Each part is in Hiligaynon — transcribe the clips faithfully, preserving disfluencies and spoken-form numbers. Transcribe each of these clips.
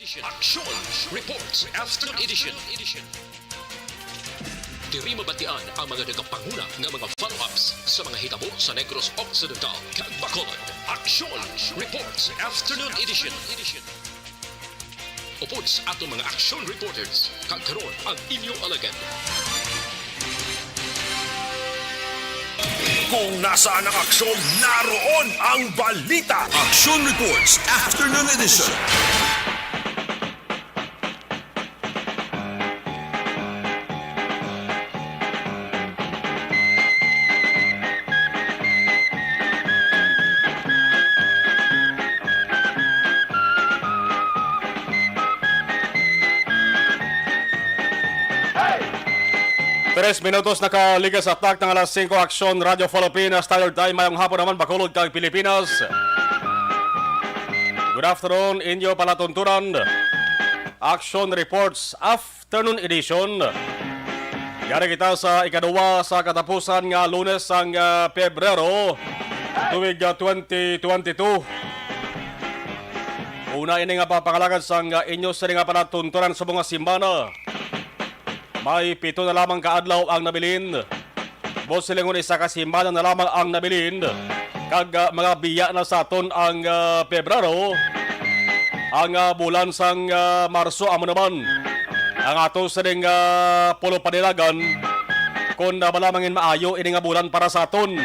Action Reports Afternoon Edition. Diri mabatian ang mga nagapanguna nga mga follow-ups sa mga hitabo sa Negros Occidental kag Bacolod. Action Reports Afternoon Edition. Upod sa aton mga action reporters, kag karon ang inyo alagad. Kung nasaan ang aksyon, naroon ang balita. Action Reports Afternoon Edition. Tres minutos nakaligas sa takna nga alas singko. Aksyon, Radyo Pilipinas, Standard Time. Mayong hapon naman, Bacolod kag Pilipinas. Good afternoon, inyo palatuntunan. Action Reports Afternoon Edition. Yari kita sa ikaduwa sa katapusan nga Lunes sang, ah, Pebrero, tuig, ah, twenty twenty-two. Una ini nga pagpangalagad sang, ah, inyo sini nga palatuntunan sa mga simana. May pito na lamang ka adlaw ang nabilin. Buot silingon, isa ka simana na lamang ang nabilin, kag, ah, mga biya na sa aton ang, ah, Pebrero, ang, ah, bulan sang, ah, Marso. Amo naman ang ato sining, ah, pulong panilagan, kon, ah, balamangin maayo ini nga bulan para sa aton,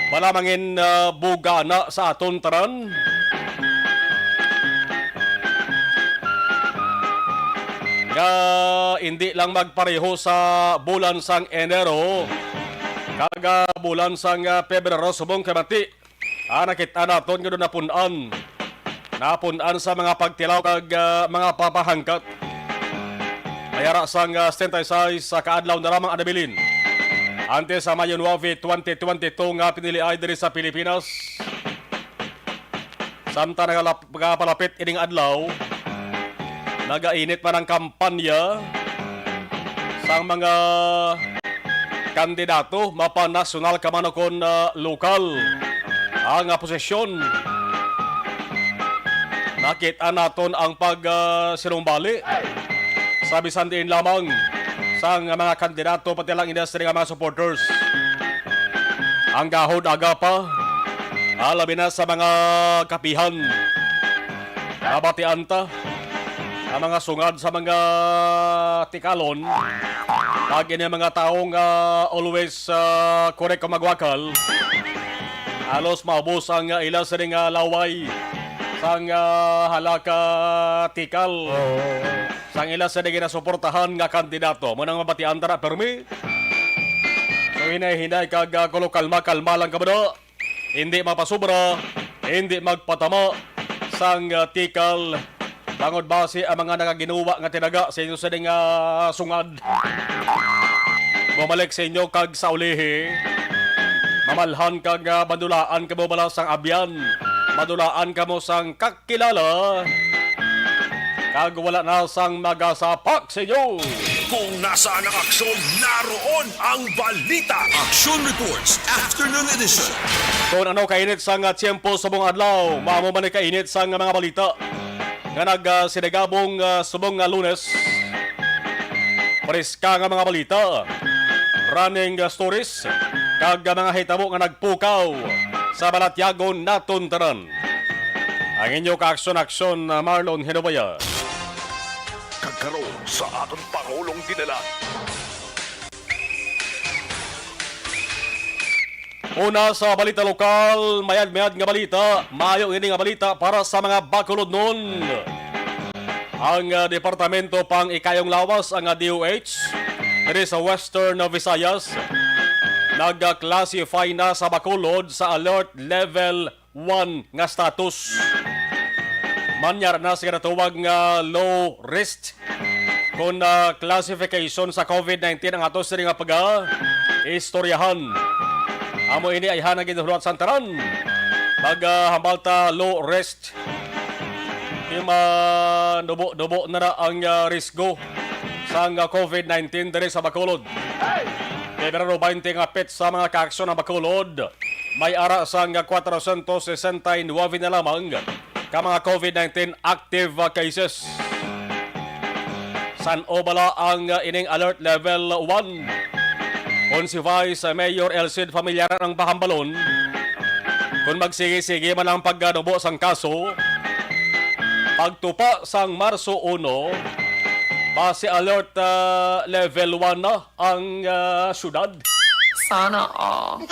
balamangin, ah, bugana sa aton tanan. Nga indi lang magpareho sa bulan sang Enero kag, ah, bulan sang, ah, Pebrero, subong kay bati, ah, nakit-an naton nga doon napun-an, napun-an sa mga pagtilaw kag, ah, mga papahangkat. May ara sang, ah, setenta y seis sa kaadlaw na lamang ang nabilin antes sa Mayo nuebe, twenty twenty-two nga piniliay diri sa Pilipinas. Samtang nagalap-, nagapalapit ining adlaw, nagainit man ang kampanya sang mga kandidato, mapa nasyonal ka man ukon, ah, lokal, ang, ah, posisyon. Nakita naton ang pag, ah, sinumbali sa bisan diin lamang sang mga kandidato, pati lang industry nga mga supporters. Ang gahod aga pa, ah, labi na sa mga kapihan. Nabatian ta ang mga sungad sa mga tikalon, kag ini mga tawo nga always, ah, correct kung magwakal. Halos maubos ang, ah, ila sining, ah, laway sang, ah, hala ka tikal sang ila sining ginasuportahan nga kandidato. Mo nang mabatian ta na, permi. So, hinay-hinay kag, ah, kulo, kalma-kalma lang kamo, no? Hindi mapasobra, hindi magpatama sang, ah, tikal. Bangod basi ang mga nagaginuwa nga tinaga sa inyo sining, ah, sungad, bumalik sa inyo kag sa ulihi, mamalhan kag, ah, madulaan kamo bala sang abyan, madulaan kamo sang kakilala, kag wala na sang magasapak sa inyo. Kung nasaan ang aksyon, naroon ang balita. Action Reports, Afternoon Edition. Kung ano kainit sang, ah, tiyempo subong adlaw, mao man ni kainit sang mga balita nga nag, ah, sinigabong, ah, subong nga Lunes. Preska nga mga balita, running, ah, stories, kag, ah, mga hitabo nga nagpukaw sa balatyagon naton tanan. Ang inyo kaaksyon-aksyon, ah, Marlon Hinobaya. Kag karon sa aton Pangulong Dinalan. Una sa balita lokal, mayad-mayad nga balita, maayo ini nga balita para sa mga Bacolodnon. Ang, ah, Departamento pang Ikayong Lawas, ang, ah, D O H, diri sa Western Visayas, nag-classify na sa Bacolod sa Alert Level one nga status. Manyar na sa ginatawag nga low risk kon, ah, classification sa COVID nineteen ang ato sini nga pag-istoryahan. Amo ini ay hana ginhulat sang tanan. Pag, ah, hambal ta low risk, kay manubo-nubo na na ang, ah, risgo sang, ah, COVID nineteen diri sa Bacolod. Pebrero twenty nga petsa, mga kaaksyon, ang Bacolod may ara sang kwatrocientos sesenta y nuebe na lamang ka mga COVID nineteen active, ah, cases. San-o bala ang, ah, ining alert level one? Kon si Vice Mayor Elcid Familiaran ang pahambalon, kon magsigi-sige man ang pagganubo sang kaso, pagtupa sang Marso uno, base alert, ah, level one na ang, ah, syudad. Sana all.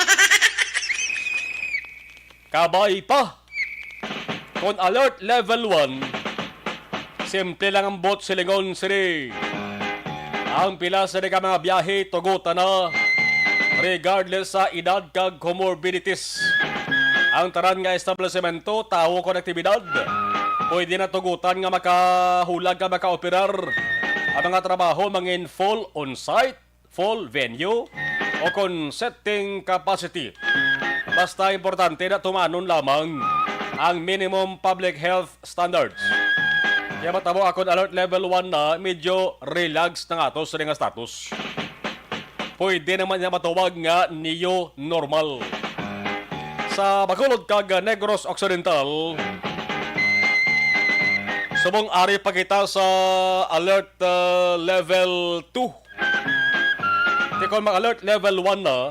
Kabay pa. Kon alert level one, simple lang ang buot silingon sini. Ang pila sini ka mga biyahe tugutan na, regardless sa edad kag comorbidities. Ang tanan nga establisemento, tawo kon aktibidad, pwede na tugutan nga makahulag ka makaoperar ang mga trabaho mangin full on-site, full venue, o kon setting capacity. Basta importante na tumanon lamang ang minimum public health standards. Kaya matabo akon alert level one na, medyo relax na nga to sa nga status. Pwede naman niya matawag nga neo normal. Sa Bacolod kag Negros Occidental, subong ari pa kita sa alert, uh, level two. Ti kon mag-alert level one na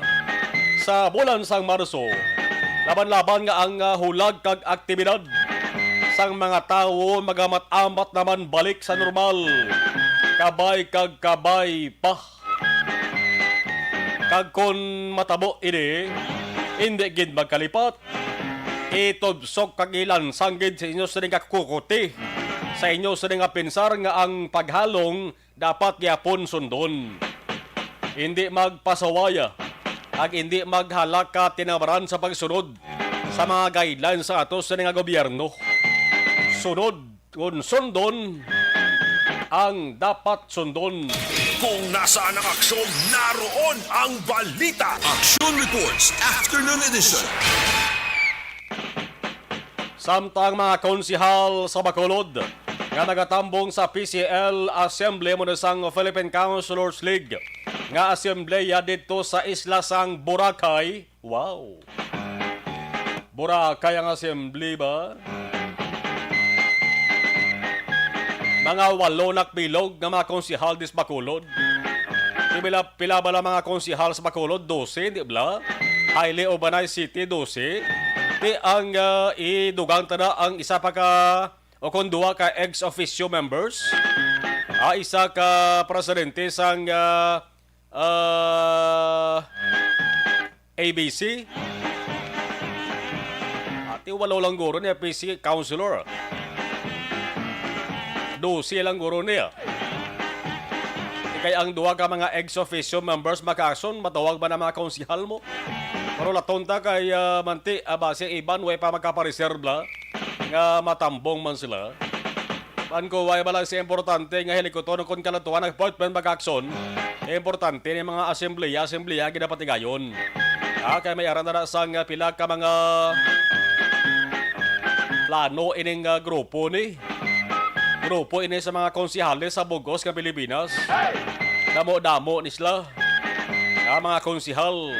sa bulan sang Marso, laban-laban nga ang, ah, hulag kag aktibidad sang mga tawo magamat-amat naman balik sa normal, kabay kag kabay pa. Kag kon matabo ini, indi gid magkalipat, itubsok kag ilansang gid sa inyo sini nga kukuti, sa inyo sini nga pensar nga ang paghalong dapat gyapon sundon. Indi magpasawaya, kag indi maghalaka tinamaran sa pagsunod sa mga guidelines sa ato sini nga gobyerno. Sunod kon sundon ang dapat sundon. Kung nasaan ang aksyon, naroon ang balita. Action Reports, Afternoon Edition. Samtang mga konsehal sa Bacolod nga nagatambong sa P C L Assembly mo sang Philippine Councilors League nga assembleya didto sa isla sang Boracay. Wow! Boracay ang assembly ba? Mga walo nakbilog nga mga konsehal dis Bacolod. Pila, pila bala mga konsehal sa Bacolod? Dose, di bala? Haile Obanay City, dose. Di ang, ah, idugang ta na ang isa pa ka, o kon duha ka ex officio members. Ah, isa ka presidente sang, ah, ah, A B C. Ati, walo lang guro ni A B C councilor. Dose lang guro niya. Kay ang duha ka mga ex officio members makason, matawag ba na mga konsehal mo? Pero laton ta kay, ah, manti, ah, base iban, way pa magkapareserba nga matambong man sila. Pan ko, way ba lang si importante nga hilikuton kon kalatuan ang appointment mag-action? Importante ni mga asembleya, asembleya ginapatigayon. Ah, kay may aran na sang pila ka mga plano ining, ah, grupo ni. Grupo ini sa mga konsehales sa bugos nga Pilipinas. Damo-damo ni sila. Ah, mga konsehal.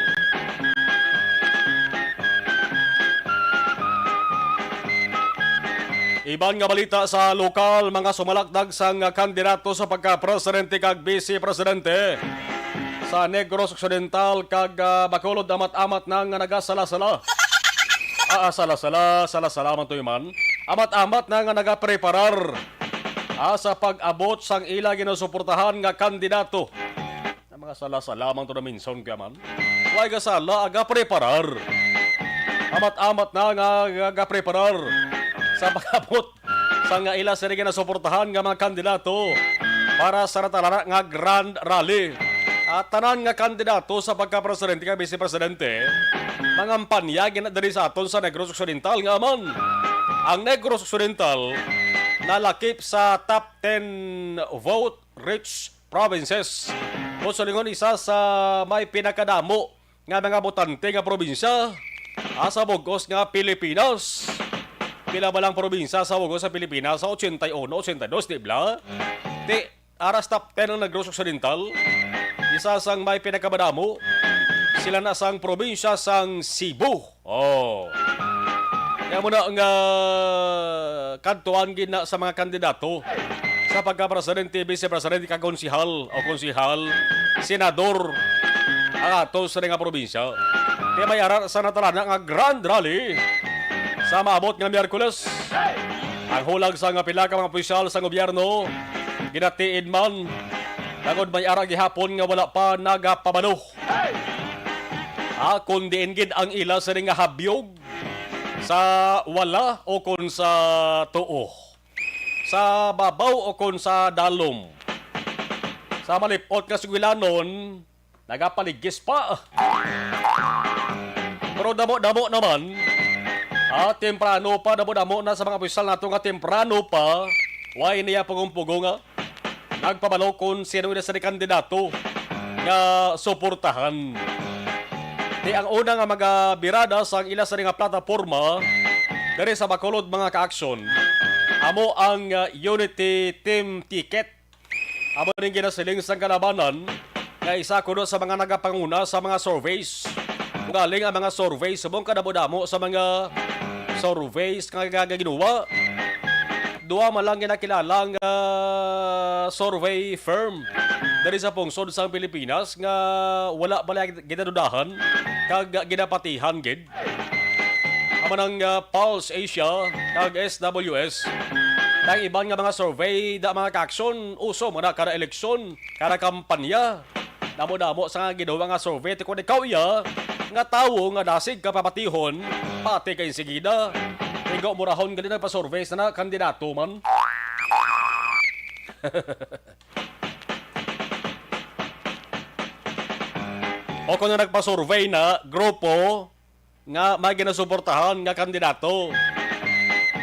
Iban nga balita sa lokal, mga sumalakdag sang kandidato sa pagka-presidente kag vice presidente sa Negros Occidental kag, ah, Bacolod, amat-amat na nga nagasala-sala. Ah, ah, sala-sala, sala-sala man to man. Amat-amat na nga nagapreparar, ah, sa pag-abot sang ila ginasuportahan nga kandidato. Ang mga sala-sala man to na minsan kaya man. Way ka sala, aga preparar. Amat-amat na nga, nga, nga preparar sa pag-abot sa nga ila sini ginasuportahan nga mga kandidato para sa natalana nga Grand Rally. At tanan nga kandidato sa pagka-presidente kag vice presidente, mangampanya gina diri sa aton sa Negros Occidental nga man ang Negros Occidental nalakip sa top ten vote rich provinces. Kung sa lingon, isa sa may pinakadamo nga mga botante nga probinsya, ah, sa bugos nga Pilipinas. Pila ba lang probinsya sa bugos sa Pilipinas? Sa ochenta y uno, ochenta y dos, di bala? Ti, aras top ten ang Negros Occidental. Isa sang may pinakamadamo, sila na sang probinsya sang Cebu. Oh. Kaya mo na nga kadtuan gid na sa mga kandidato sa pagka-presidente, vice presidente, kag konsehal o konsehal, senador, ang ato sa nga probinsya. Kaya may ara sa natalana nga grand rally sa maabot nga Miyerkules. Ang hulag sa nga pila ka mga opisyal sa gobyerno, ginatiid man, tungod may ara gihapon nga wala pa nagapabalo. Ah, kung diin gid ang ila sini nga habyog sa wala o kon sa tuo, sa babaw o kon sa dalom, sa malipot nga sugwilanon, nagapaligis pa. Pero damo-damo naman, ah, temprano pa, damo-damo na sa mga opisyal nato nga temprano pa, way niya pugong-pugong, ah. Nagpabalo kon sino ina sa kandidato nga suportahan. Di ang una nga mga birada sang ila sa nga plataporma diri sa Bacolod, mga ka-aksyon, amo ang, uh, Unity Team Ticket. Amo ning ginasiling sang kalabanan nga isa kuno sa mga nagapanguna sa mga surveys. Ugaling ang mga surveys subong kadamo-damo sa mga surveys nga gagaginuwa. Duha man lang ginakilala nga survey firm diri sa pungsod sang Pilipinas nga wala bala ginadudahan kag ginapatihan gid. Amo nang, ah, Pulse Asia kag S W S. Ang iban nga mga survey da, mga ka-aksyon, uso man na kada eleksyon, kada kampanya. Damo-damo sa nga ginawa nga survey, ti kon ikaw iya nga tawo nga dasig ka papatihon, pati ka insigida. Igo murahon gali nagpa-survey sa na kandidato man. O kung nagpa-survey na grupo nga may ginasuportahan nga kandidato.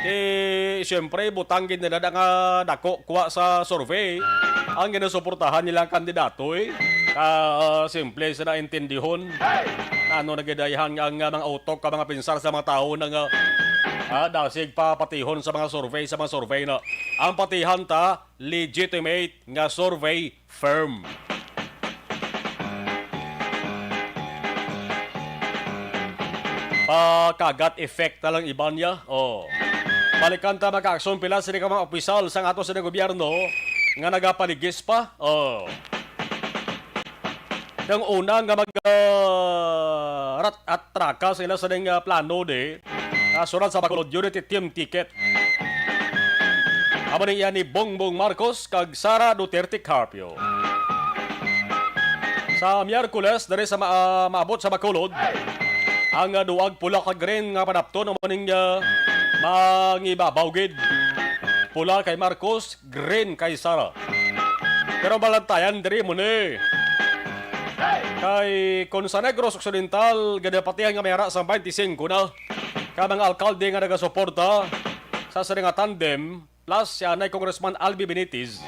Kay, siyempre, butang gid nila na nga dako kuha sa survey ang ginasuportahan nilang kandidato, eh. Ka, ah, simple sa naintindihon. Ano na gid ay hang-, ang, ah, mga utok ka mga pinsar sa mga tao na nga, ah, dasig pa patihon sa mga survey, sa mga survey na ang patihan ta, legitimate nga survey firm. Pakagat effect na lang iban niya. Oh. Balikan ta, mga ka-aksyon, pila sini ka mga opisyal sang ato sa gobyerno nga nagapaligis pa. Oh. Ang una nga mag, ah, rat-, atraka sa ila sa ning, ah, plano di, ah, surat sa Bacolod Unity Team Ticket. Amo ni iya ni Bongbong Marcos kag Sara Duterte Carpio. Sa Miyerkules, diri sa ma-, ah, maabot sa Bacolod, ang, ah, duag pula kag green nga panapton amo ning, ah, mangibabaw gid. Pula kay Marcos, green kay Sara. Pero balantayan diri mo ni. Kay kon sa Negros Occidental, ginapatihan nga may ara sang twenty-five na ka mga alkalde nga nagasuporta sa sini nga tandem, plus si anay Congressman Albi Benitez,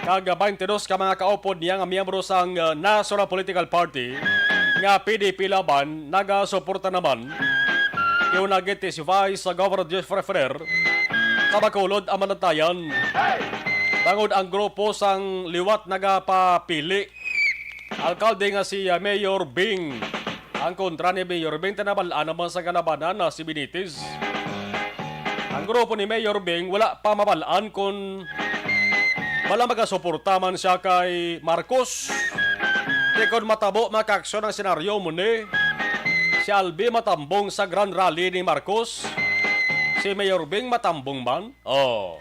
kag twenty-two ka mga kaupod niya nga miyembro sang, uh, National Political Party nga P D P Laban nagasuporta naman. Iuna gid ti si Vice Governor Jeffrey Ferrer sa Bacolod ang manatayan. Bangod ang grupo sang liwat nagapapili alkalde nga si, ah, Mayor Bing. Ang kontra ni Mayor Bing, tinabal-an naman sa kalabanan na si Benitez. Ang grupo ni Mayor Bing wala pa mabal-an kon wala magasuporta man siya kay Marcos. Di kon matabo, mga ka-aksyon, ang senaryo mo ni si Albi matambong sa grand rally ni Marcos. Si Mayor Bing matambong man. Oh.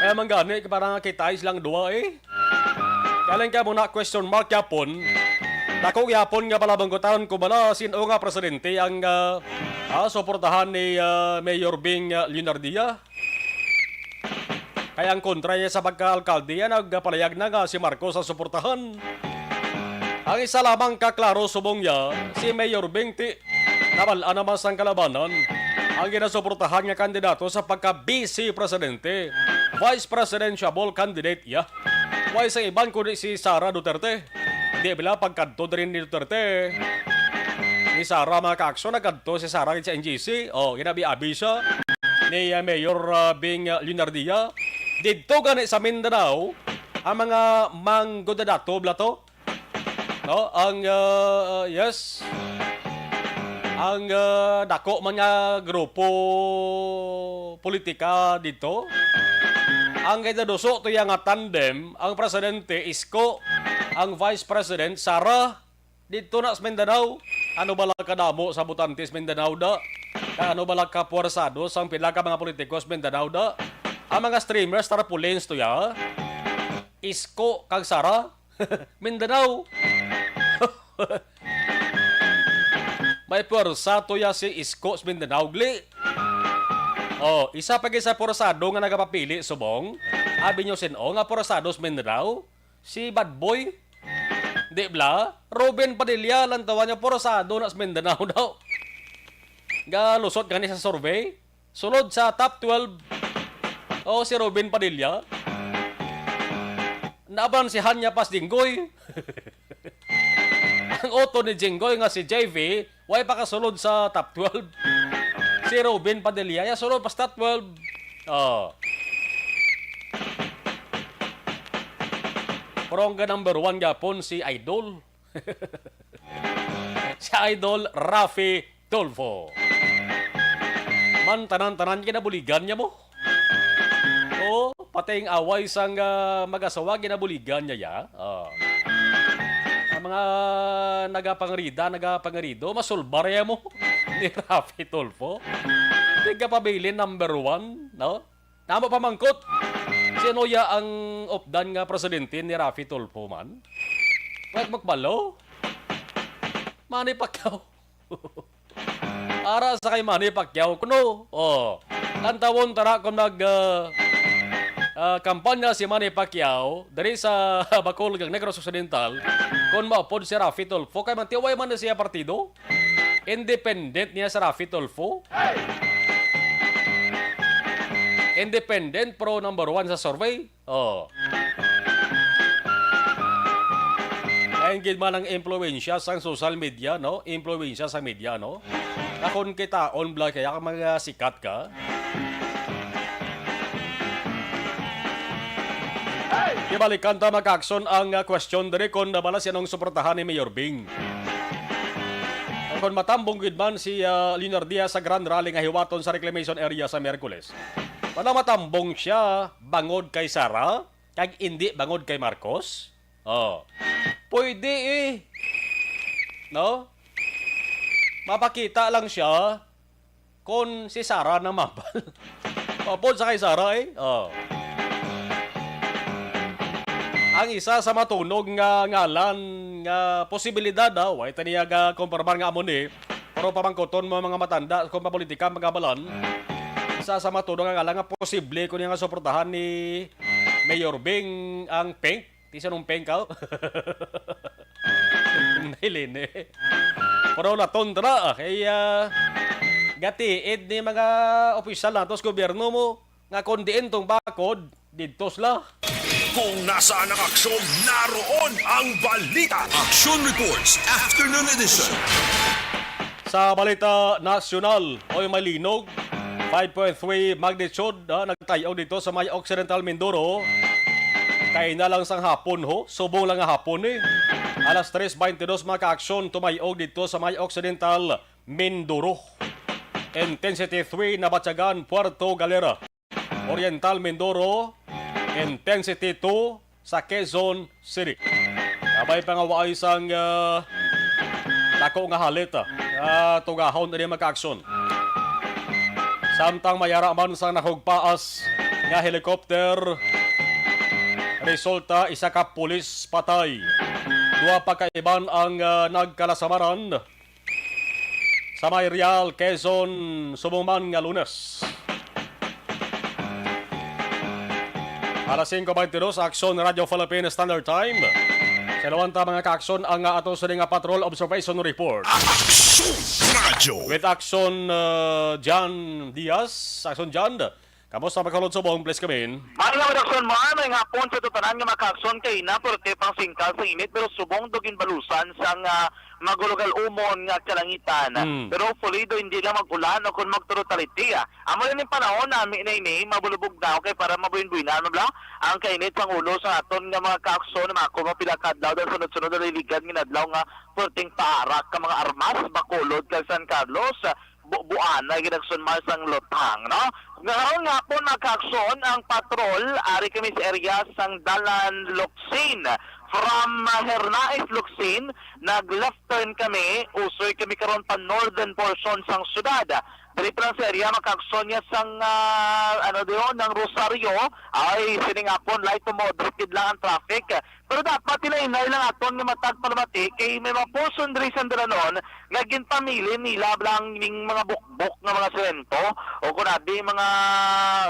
Kaya man gani, para nga kita silang duwa, eh. Galing ka muna, question mark yapon. Dako yapon nga palabanggutan ko bala sin-o nga presidente ang, ah, ah, suportahan ni, ah, Mayor Bing, ah, Leonardia. Kaya ang kontra niya sa pagka-alkalde, nagpalayag na nga si Marcos ang suportahan. Ang isa lamang kaklaro subong niya, si Mayor Bing ti nabal-an naman sang kalabanan ang ginasuportahan nga kandidato sa pagka-vice presidente, vice presidential candidate iya. Way sang iban kundi si Sara Duterte. Di bila pagkadto diri ni Duterte, ni Sara, mga ka-aksyon, nagkadto si Sara sa N G C. Oh, ginabi-abi siya ni, uh, Mayor, uh, Bing, uh, Leonardia. Didto gani sa Mindanao, ang mga manggoda dato, bala to, no? Ang, uh, yes. ang, ah, dako man nga grupo politika dito. Ang ginaduso to iya nga tandem, ang presidente Isko, ang vice president Sara, dito na sa Mindanao. Ano bala kadamo sa botante sa Mindanao da? Kag ano bala kapuwersado sang pila ka mga politiko sa Mindanao da? Ang mga streamers, tarpaulins to ya. Isko kag Sara. Mindanao. May puwersa to ya si Isko sa Mindanao, gli. Oh, isa pa gid sa puwersado nga nagapapili subong. Abi nyo sin-o nga puwersado sa Mindanao? Si Bad Boy. Di bala? Robin Padilla, lantawan niya, puwersado na sa Mindanao daw. Galusot gani sa survey. Sulod sa top twelve. O, si Robin Padilla. Nabansihan niya pas Jinggoy. Ang utod ni Jinggoy nga si J V, way pa kasulod sa top twelve. Si Robin Padilla, ya sulod pa sa top twelve. Oh. Pero ang number one gapon si Idol. Si Idol Raffy Tulfo. Man, tanan-tanan kinabuligan niya mo. Oo, pati ang away sang, ah, mag-asawa, ginabuligan niya, ya. Oh. Ang mga nagapangrida, nagapangrido, masulbar ya mo ni Raffy Tulfo. Tigapabilin number one, no? Namo pamangkot, sino ya ang updan nga presidente ni Raffy Tulfo man? Wag magpalo. Manny Pacquiao. Ara sa kay Manny Pacquiao kuno. Oh, lantawon tara kung nag, ah, ah, kampanya si Manny Pacquiao diri sa Bacolod kag Negros Occidental, kung maupod si Raffy Tulfo, kay mantiway man na siya partido. Independent niya sa Raffy Tulfo. Independent, pero number one sa survey. Oh. Lain gid man ang impluwensya sang social media, no? Impluwensya sa media, no? Akon kitaon bala kaya ka mga sikat ka. Gibalikan ta, mga ka-aksyon, ang, ah, question diri kon bala siya nung suportahan ni Mayor Bing. Kon matambong gid man si, ah, Leonard Diaz sa grand rally nga hiwaton sa reclamation area sa Miyerkules, wala matambong siya bangod kay Sara kag indi bangod kay Marcos? Oh. Pwede eh. No? Mapakita lang siya kon si Sara namabal. Mapod sa kay Sara eh. Oh. Ang isa sa matunog nga ngalan nga posibilidad, ah, way ta niya ga-confirman nga amo ni, pero pamangkoton mo mga matanda kung papolitika magabalan. Isa sa matunog nga ngalan nga posible ko niya nga suportahan ni Mayor Bing ang Pink. Ti sa nung Pink, oh. Nailin eh. Pero laton tara, ah, kay, ah, gatiid ni mga opisyal nato sa gobyerno mo nga kung diin tong bakod, didto sila. Kung nasaan ang aksyon, naroon ang balita. Action Reports, Afternoon Edition. Sa balita nasyonal, oy, may linog, five point three magnitude, ah, nagtay-og dito sa may Occidental Mindoro. Kay na lang sang hapon, ho, subong lang nga hapon eh. Alas tres twenty-two, mga ka-aksyon, tumay-og dito sa may Occidental Mindoro. Intensity three, Nabatyagan, Puerto Galera. Oriental Mindoro, intensity two sa Quezon City. Kabay pa nga waay sang, ah, dako nga halit, ah, tugahon ini, mga ka-aksyon. Samtang may ara man sang nahugpaas nga helicopter, resulta isa ka pulis patay. Duha pa ka iban ang, ah, nagkalasamaran. Sa may Real, Quezon, subong man nga Lunes. Alas singko beintidos, Aksyon Radyo Philippine Standard Time. Sa lawanta, mga ka-aksyon, ang, ah, ato sini nga patrol observation report. Aksyon Radyo. With Aksyon, uh, John Diaz. Aksyon John, Kamusta, Bacolod Subong? Please come in. May nga redaksyon man, may hapon sa tutanan nga mga kaakson kay napurte pang singkal sa init pero subong do ginbalusan sang ah, magulugal umon nga kalangitan. Mm. Pero hopefully do hindi lang mag-ulan o kung magturutaliti. Ah. Amo na ning panahon nami na ini, mabulubog daw kay para mabuin-buinan mo bla ang kainit sang ulo sa aton nga mga kaakson, mga ako mapila ka adlaw daw sunod-sunod na liligan nga adlaw nga purting paarak ka mga armas, Bacolod kag San Carlos. Bu-, buana ginagsunmar sang lutang, no? Nga karon nga hapon, mga kaakson, ang patrol ari kami sa area sang Dalan Locsin. From ah, Hernaez Locsin, nag-left turn kami, usoy kami karon pa northern portion sang syudad. Diri pa lang sa area, mga kaakson, niya sang ah, ano diyon, ng Rosario, ay sining hapon light to moderate gid lang ang traffic. Pero dapat hinay-hinay lang aton nga matag palamati kay may mga portion diri sa Dalanon nga ginpamili nila lang ning mga bukbok nga mga semento o kun abi mga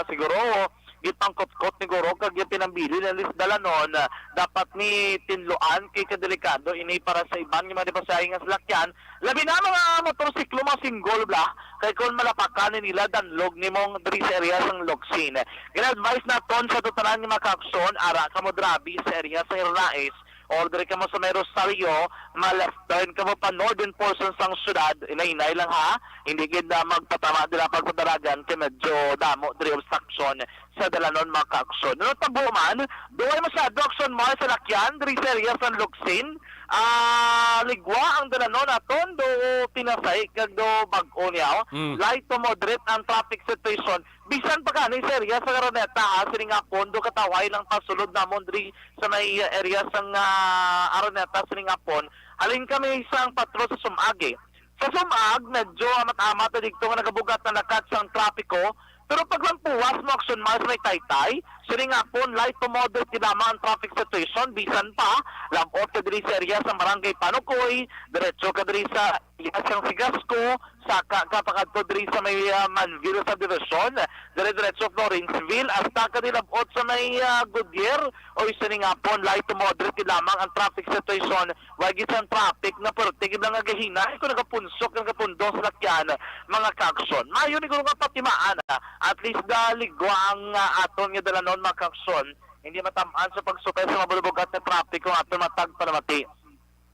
siguro gipangkutkot ni guro kag ginpinambili na lis Dalanon. Dapat ni tinluan kay kadelikado ini para sa iban nga mga nagpasahi nga salakyan, labi na mga motorsiklo, mga single bla, kay kon malapakan ni nila danlog nimong diri sa area sang Locsin. Gina-advise naton sa tutanan nga mga kaakson, ara kamo drabi sa area sa Hernaez or diri kamo sa may Rosario, ma-left turn kamo pa northern portion sang syudad, hinay-hinay lang ha. Hindi gid na magpatama dira pagpadalagan kay medyo damo diri obstruction sa Dalanon, mga kaakson. Ano tabo man, duway masyado aksyon man sa lakyan diri sa area sang Locsin. Ah, ligwa ang Dalanon aton do Pinasay kag do Bag-o niya. Oh. Mm. Light to moderate ang traffic situation. Bisan pa gani sa area sa Araneta, ha, sining hapon do katawhay lang pasulod namon diri sa may area sang ah, Araneta sining hapon. Halin kami sang patrol sa Sumag, eh. Sa Sumag, medyo amat-amat na dito nga nagabugat na nakat sang trapiko. Pero paglampuwas mo aksyon mas may Taytay, sining hapon, light to moderate gid lamang ang traffic situation, bisan pa, labot ka diri sa area sa Barangay Panukoy, diretso ka diri sa area sang Sigasco, saka ka pakadto diri sa may ah, Manville Subdivision, dire-diretso Florenceville, hasta ka dilabot sa may ah, Goodyear, o sining hapon, light to moderate gid lamang ang traffic situation. Way gid sang traffic nga perti gid lang nga gahinay kung nagapunsok, nagapundong sa lakyan, mga kaaksyon. Maayo ni guro nga patimaan, ah, at least da ligwa ang ah, aton nga Dalanon, mga kaaksyon. Hindi matamaan sa pagsukay sa mabubugat nga trapiko nga aton matag palamati.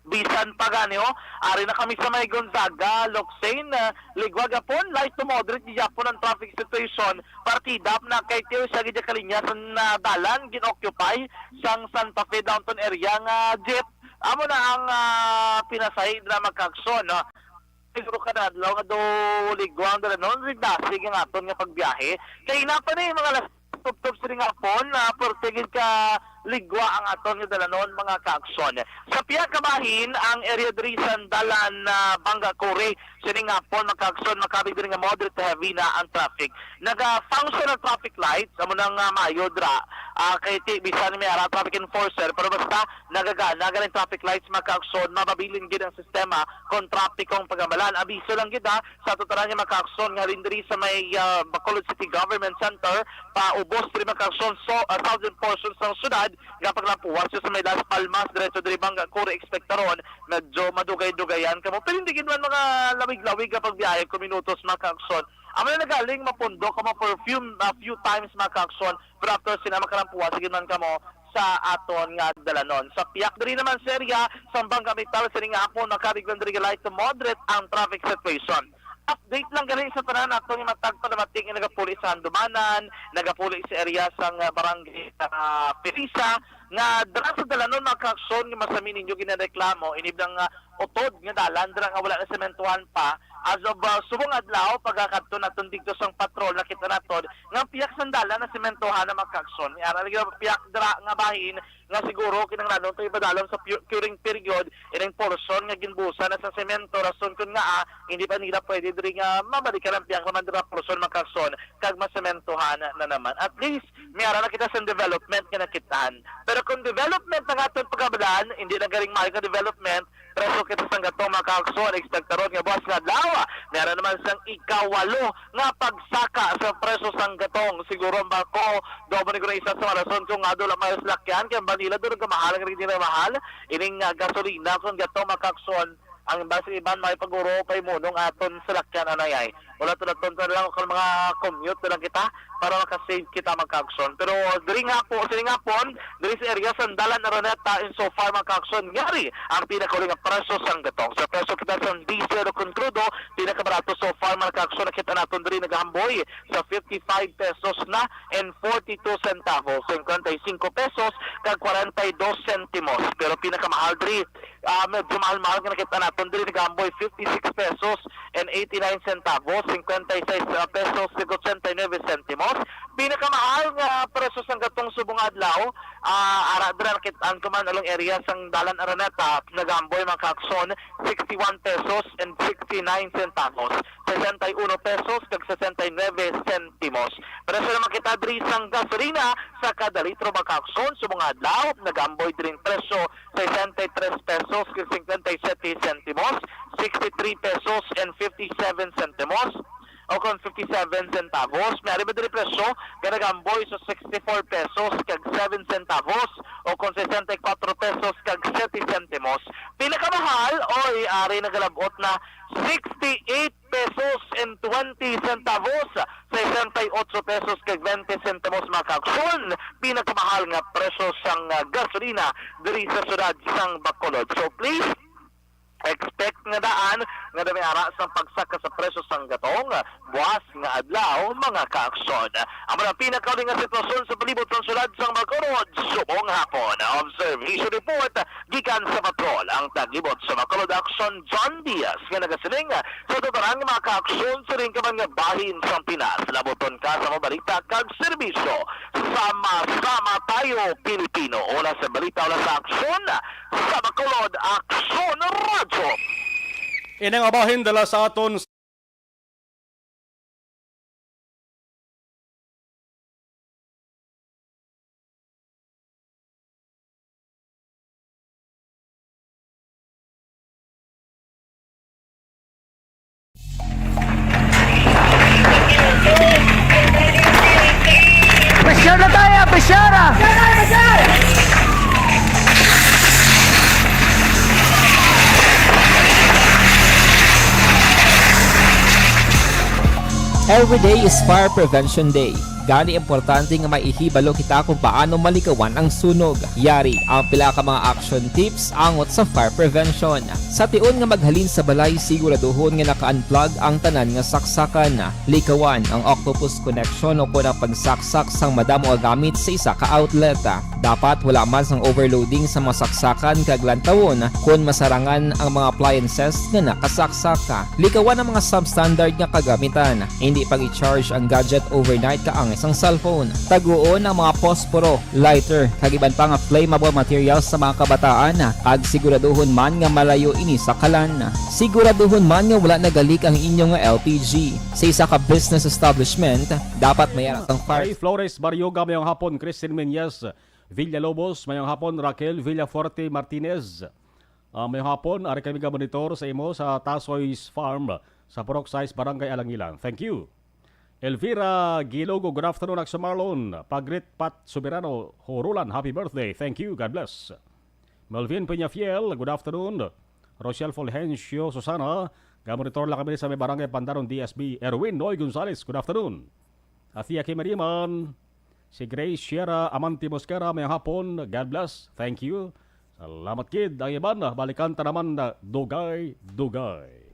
Bisan pa gani, oh, ari na kami sa may Gonzaga, Locsin, ah, ligwa gapon, light to moderate gyapon ang traffic situation. Partida na kay tiyo sa gidya kalinya sa ah, dalan gin-occupy sang Santa Fe downtown area nga jeep. Amo na ang ah, pinasahi na magkagso, no? Siguro kada adlaw nga do ligwa ang Dalanon, ridasig ang aton nga pagbiyahe. Kay ina pa ni mga alas tubtob sining hapon, ah, perti gid ka ligwa ang aton nga Dalanon, mga kaaksyon. Sa pihak kabahin, ang area diri sa dalan na Banga Kuri, sining hapon, mga kaaksyon, makabig diri nga moderate to heavy na ang traffic. Naga-function ang traffic lights, amo nang ah, maayo dra. Ah, kay ti bisan may ara traffic enforcer, pero basta nagagana ganing traffic lights, mga kaaksyon, mababilin gid ang sistema kung trapikong pagamalan. Abiso lang gid, ha, sa tutaran nga mga kaaksyon nga halin diri sa may ah, Bacolod City Government Center, paubos diri mga kaaksyon so, ah, southern portion sang syudad, nga paglampuwas sa may Las Palmas, diretso diri Banga Kuri, ekspektaron medyo madugay-dugayan kamo. Pero hindi gid man mga lawig-lawig nga pagbiyahe kung minutos, mga kaaksyon. Amo na nagaling mapundo kamo for few, ah, few times, mga kaaksyon, pero after sina makalampuwas, sige man kamo sa aton nga Dalanon. Sa piyak diri naman sa area, sa Banga Capital, sining hapon, makabig lang diri light to moderate ang traffic situation. Update lang gali sa tanan nato nga matag palamati nga nagapuli sa Handumanan, nagapuli sa area sang ah, barangay ah, Perisa, nga dira sa Dalanon, mga kaaksyon, nga masami ninyo ginareklamo, inib lang ah, utod nga dalan dira nga wala na sementohan pa. As of ah, subong adlaw, pagkakadto naton dito sang patrol, nakita naton nga piyak sang dalan na sementohan na, mga kaaksyon. May ara lagi piyak dira nga bahin nga siguro kinahanglan to ipadalom sa pu- curing period ining portion nga ginbusa na sa semento, rason kun nga ah, hindi pa nila pwede diri nga mabalikan ang piyak naman dira portion, mga kaaksyon, kag masementohan na naman. At least may ara na kita sa development nga nakitaan. Pero kung development ang aton pagkabalan, hindi na galing maayo nga development, preso kita sang gatong, mga kaaksyon, ekspektaron nga buwas nga adlaw, may ara naman sang ikawalo nga pagsaka sa preso sang gatong. Siguro ang bako, dobo ni ko na isa sa rason kung nga doon lang may salakyan, kay ang Manila doon ang kamahal, ang hindi na mahal. Ining ah, gasolina, kung gatong, mga kaaksyon, Ang iban sa iban, may paguro, pay munong aton salakyan, anay ay. Ulat-ulaton ta lang, kung mga commute na lang kita, para maka-save kita, mga kaaksyon. Pero diri nga po, sini nga po, diri sa area sa Dalan Araneta, in so far, mga kaaksyon, yari ang pinakauli nga presyo sang gatong. Sa presyo kita sa diesel o kon krudo, pinakabarato so far, mga kaaksyon, nakita naton diri nagahamboy sa fifty-five pesos na and forty-two centavos, cincuenta y cinco pesos kag cuarenta y dos centimos. Pero pinakamahal diri, ah, medyo mahal-mahal nga nakita naton diri, nagahamboy fifty-six pesos and eighty-nine centavos, cincuenta y seis pesos kag ochenta y nueve centimos. Pinakamahal nga presyo sang gatong subong adlaw, ah, ara dira nakit-an ko man along area sang Dalan Araneta, nagahamboy, mga kaaksyon, sixty-one pesos and sixty-nine centavos, sesenta y uno pesos kag sesenta y nueve centimos. Presyo naman kita diri sang gasolina sa kada litro, mga kaaksyon, subong adlaw, nagahamboy diri ang presyo sesenta y tres pesos kag cincuenta y siete centimos, sixty-three pesos and fifty-seven centimos, o kon fifty-seven centavos. May ari ba diri presyo nga nagahamboy sa sixty-four pesos kag seven centavos, o kon sesenta y kuwatro pesos kag siyete sentimos. Pinakamahal, oy, ari nagalab-ot na sixty-eight pesos and twenty centavos, sesenta y ocho pesos kag twenty centavos, mga kaaksyon. Pinakamahal nga presyo sang, ah, gasolina diri sa siyudad sang Bacolod. So please, expect nga daan nga dami ara sang pagsaka sa presyo sang gatong buas nga adlaw, mga kaaksyon. Amo na ang pinakauli nga sitwasyon sa palibot sang siyudad sang Bacolod subong hapon. Observation report gikan sa patrol, ang taglibot sa Bacolod Aksyon, John Diaz, nga nagasiling sa tanan nga mga kaaksyon sa ring kaman nga bahin sang Pinas. Labuton ka sa mga balita kag serbisyo. Sama-sama tayo, Pilipino. Una sa balita, una sa aksyon, sa Bacolod Aksyon Radyo. Ini nga bahin dala sa aton. Pressure na tayo, pressure na! Every day is Fire Prevention Day. Gani, importante nga may ihibalo kita kung paano malikawan ang sunog. Yari ang pila ka mga action tips angot sa fire prevention. Sa tion nga maghalin sa balay, siguraduhon nga naka-unplug ang tanan nga saksakan. Likawan ang octopus connection o kon ang pagsaksak sang madamo nga gamit sa isa ka outlet. Dapat wala man sang overloading sa mga saksakan kag lantawon kon masarangan ang mga appliances nga nakasaksak. Likawan ang mga substandard nga kagamitan. Hindi pag-i-charge ang gadget overnight kaangay sang cellphone. Taguon ang mga posporo, lighter, kag iban pa nga flammable materials sa mga kabataan, kag siguraduhon man nga malayo ini sa kalan. Siguraduhon man nga wala nagalik ang inyo nga L P G. Sa isa ka business establishment, dapat may ara kang fire. Ray Flores Barioga, mayong hapon. Christine Meñez Villalobos, mayong hapon. Raquel Villafuerte Martinez, ah, mayong hapon. Ari kami ga-monitor sa imo sa Tasoy's Farm sa Purok sais, Barangay Alangilan. Thank you. Elvira Gilogo, good afternoon, Akso Marlon. Pagrit Pat Soberano Hurulan, happy birthday. Thank you. God bless. Melvin Peñafiel, good afternoon. Rochelle Fulgencio Susana, ga-monitor lang kami sa may Barangay Pandaron, D S B. Erwin Noy Gonzalez, good afternoon. Athia Kimariman, si Grace Sierra Amante Mosquera, mayong hapon. God bless. Thank you. Salamat gid. Ang iban, balikan ta naman na dugay-dugay.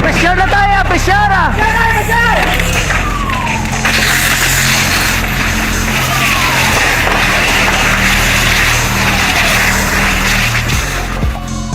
Pressure na tayo, pressure!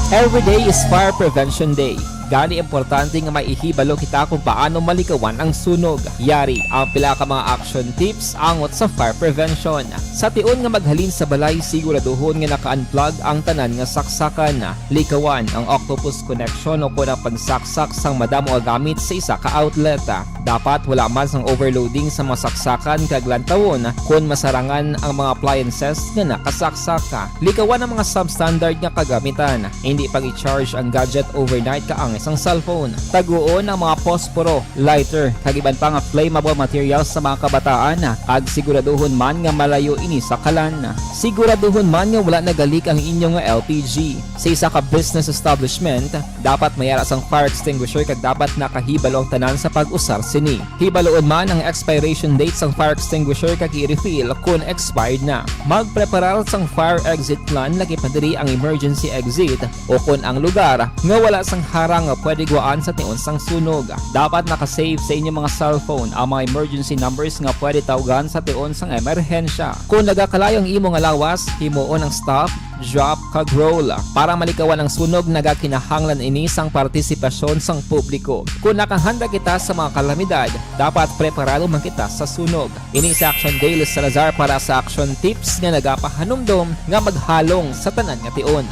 Every day is Fire Prevention Day. Gani, importante nga maihibalo kita kung paano malikawan ang sunog. Yari ang pila ka mga action tips angot sa fire prevention. Sa tion nga maghalin sa balay, siguraduhon nga naka-unplug ang tanan nga saksakan. Likawan ang octopus connection o kon ang pagsaksak sang madamo nga gamit sa isa ka outlet. Dapat wala man sang overloading sa mga saksakan kag lantawon kon masarangan ang mga appliances nga nakasaksak. Likawan ang mga substandard nga kagamitan. Hindi pag-i-charge ang gadget overnight kaangay sang cellphone. Taguon ang mga posporo, lighter, kag iban pa nga flammable materials sa mga kabataan, kag siguraduhon man nga malayo ini sa kalan. Siguraduhon man nga wala nagalik ang inyo nga L P G. Sa isa ka business establishment, dapat may ara sang fire extinguisher kag dapat nakahibalo ang tanan sa pag-usar sini. Hibaluon man ang expiration date sang fire extinguisher kag i-refill kon expired na. Magpreparar sang fire exit plan, lakip na diri ang emergency exit o kon ang lugar nga wala sang harang nga pwede gwaan sa tion sang sunog. Dapat naka-save sa inyo mga cellphone ang mga emergency numbers nga pwede tawgan sa tion sang emerhensya. Kon nagakalayo ang imo nga lawas, himuon ang stop, drop, kag roll. Para malikawan ang sunog, nagakinahanglan ini sang partisipasyon sang publiko. Kon nakahanda kita sa mga kalamidad, dapat preparado man kita sa sunog. Ini si Action Dale Salazar para sa Action Tips nga nagapahanumdom nga maghalong sa tanan nga tion.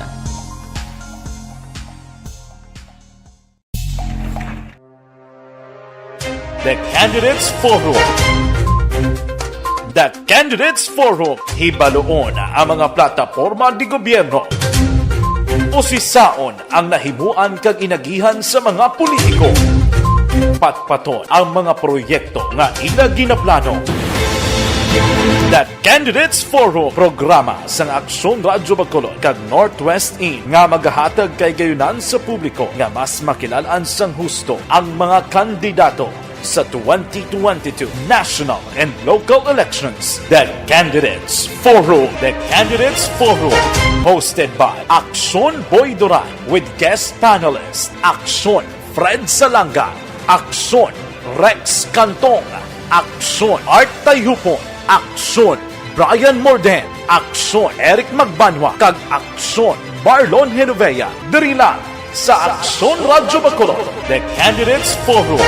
The Candidates Forum. The Candidates Forum. Hibaluon ang mga plataporma de gobyerno. Usisaon ang nahimuan kag inagihan sa mga politiko. Patpaton ang mga proyekto nga ila ginaplano. The Candidates Forum, programa sang Aksyon Radyo Bacolod kag Northwest In nga magahatag kahigayonan sa publiko nga mas makilal-an sang husto ang mga kandidato sa twenty twenty-two national and local elections. The Candidates Forum. The Candidates Forum, hosted by Aksyon Boy Duran with guest panelist Aksyon Fred Salanga, Aksyon Rex Cantong, Aksyon Art Tayhupon, Aksyon Brian Morden, Aksyon Eric Magbanwa, kag Aksyon Marlon Genovea. Diri lang sa Aksyon Radyo Bacolod, The Candidates Forum.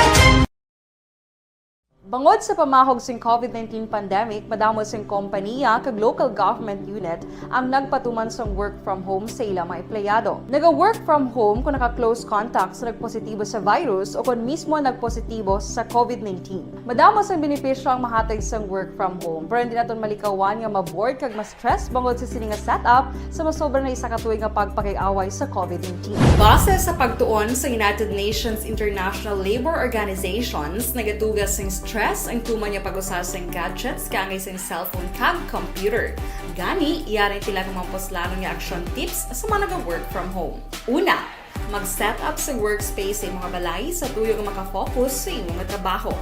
Bangod sa pamahog sing COVID nineteen pandemic, madamo sing kompaniya kag local government unit ang nagpatuman sang work from home sa ila mga empleyado. Naga-work from home kon naka-close contact sa nagpositibo sa virus o kon mismo nagpositibo sa COVID nineteen. Madamo sang benepisyo ang mahatag sang work from home, pero hindi naton malikawan nga ma-bored kag ma-stress bangod sa sini nga setup sa masobra na isa ka tuig nga pagpakig-away sa COVID nineteen. Base sa pagtuon sa United Nations International Labor Organizations, nagatuga sing stress ang tuman nga pag-usa sing gadgets kaangay sing cellphone kag computer. Gani, yari ang pila ka mga puslanon nga action tips sa mga naga-work from home. Una, mag-set up sa workspace sa imo nga balay sa tuyo nga maka-focus sa imo nga trabaho.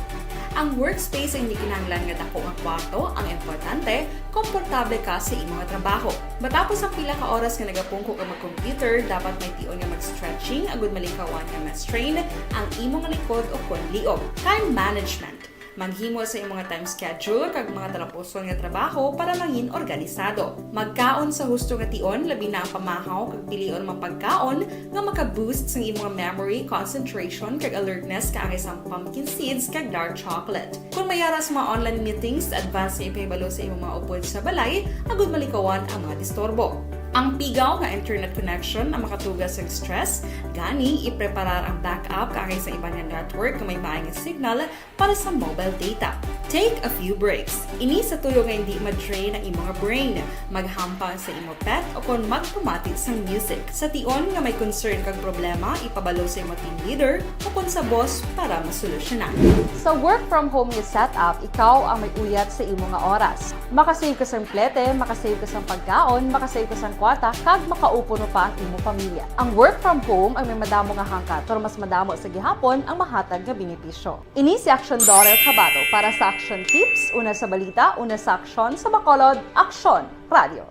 Ang workspace ay hindi kinahanglan nga dako nga kwarto, ang importante, komportable ka sa imo nga trabaho. Matapos ang pila ka oras nga nagapungko ka mag-computer, dapat may tion nga mag-stretching agud malikawan nga ma-strain ang imo nga likod o kon liog. Time management. Maghimo sa imo nga time schedule kag mga talapuson nga trabaho para mangin organisado. Magkaon sa husto nga tion, labi na ang pamahaw, kag pilion ang mga pagkaon nga maka-boost sang imo nga memory, concentration, kag alertness, kaangay sang pumpkin seeds kag dark chocolate. Kon may ara sa mga online meetings, advance nga ipahibalo sa imo mga upod sa balay agud malikawan ang mga disturbo. Ang pigaw nga internet connection ang makatuga sang stress, gani ipreparar ang backup kaangay sa iban nga network nga may maay nga signal para sa mobile data. Take a few breaks. Ini sa tuyo nga hindi ma-drain ang imo nga brain. Maghampang sa imo pet o kon magpamati sang music. Sa tion nga may concern kag problema, ipabalo sa imo team leader o kon sa boss para masolusyonan. Sa work from home nga setup, ikaw ang may uyat sa imo nga oras. Makasave ka sang plete, makasave ka sang pagkaon, makasave ka sang kwarta, kag makaupo pa ang imo pamilya. Ang work from home ang may madamo nga hangkat, pero mas madamo sa gihapon ang mahatag nga benepisyo. Ini si Aksyon Dorer Cabato para sa Aksyon Tips, una sa balita, una sa aksyon, sa Bacolod, Aksyon Radio.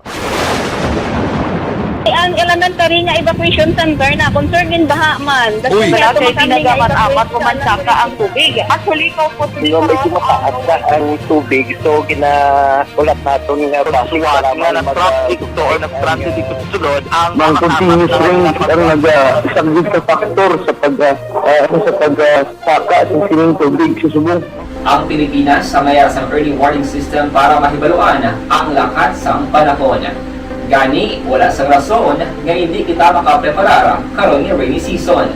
Ang elementary nga evacuation center na concern din baha man. Uy. Wala kay ginagamit-amat ko man saka ang tubig. Actually, ko po. Medyo mataas na ang tubig, so gina-, ulat naton nga basic nga nag-traffic to or nag-transit dito sa sulod ang mga continuous rain ang nag-, ah, isang big factor sa pag, ah, ah, sa pag, ah, saka sa sining tubig sa subong. Ang Pilipinas sa mayas ang early warning system para mahibaluan ang lakat sang panahon. Gani, wala sang rason nga hindi kita makapreparar karon nga rainy season.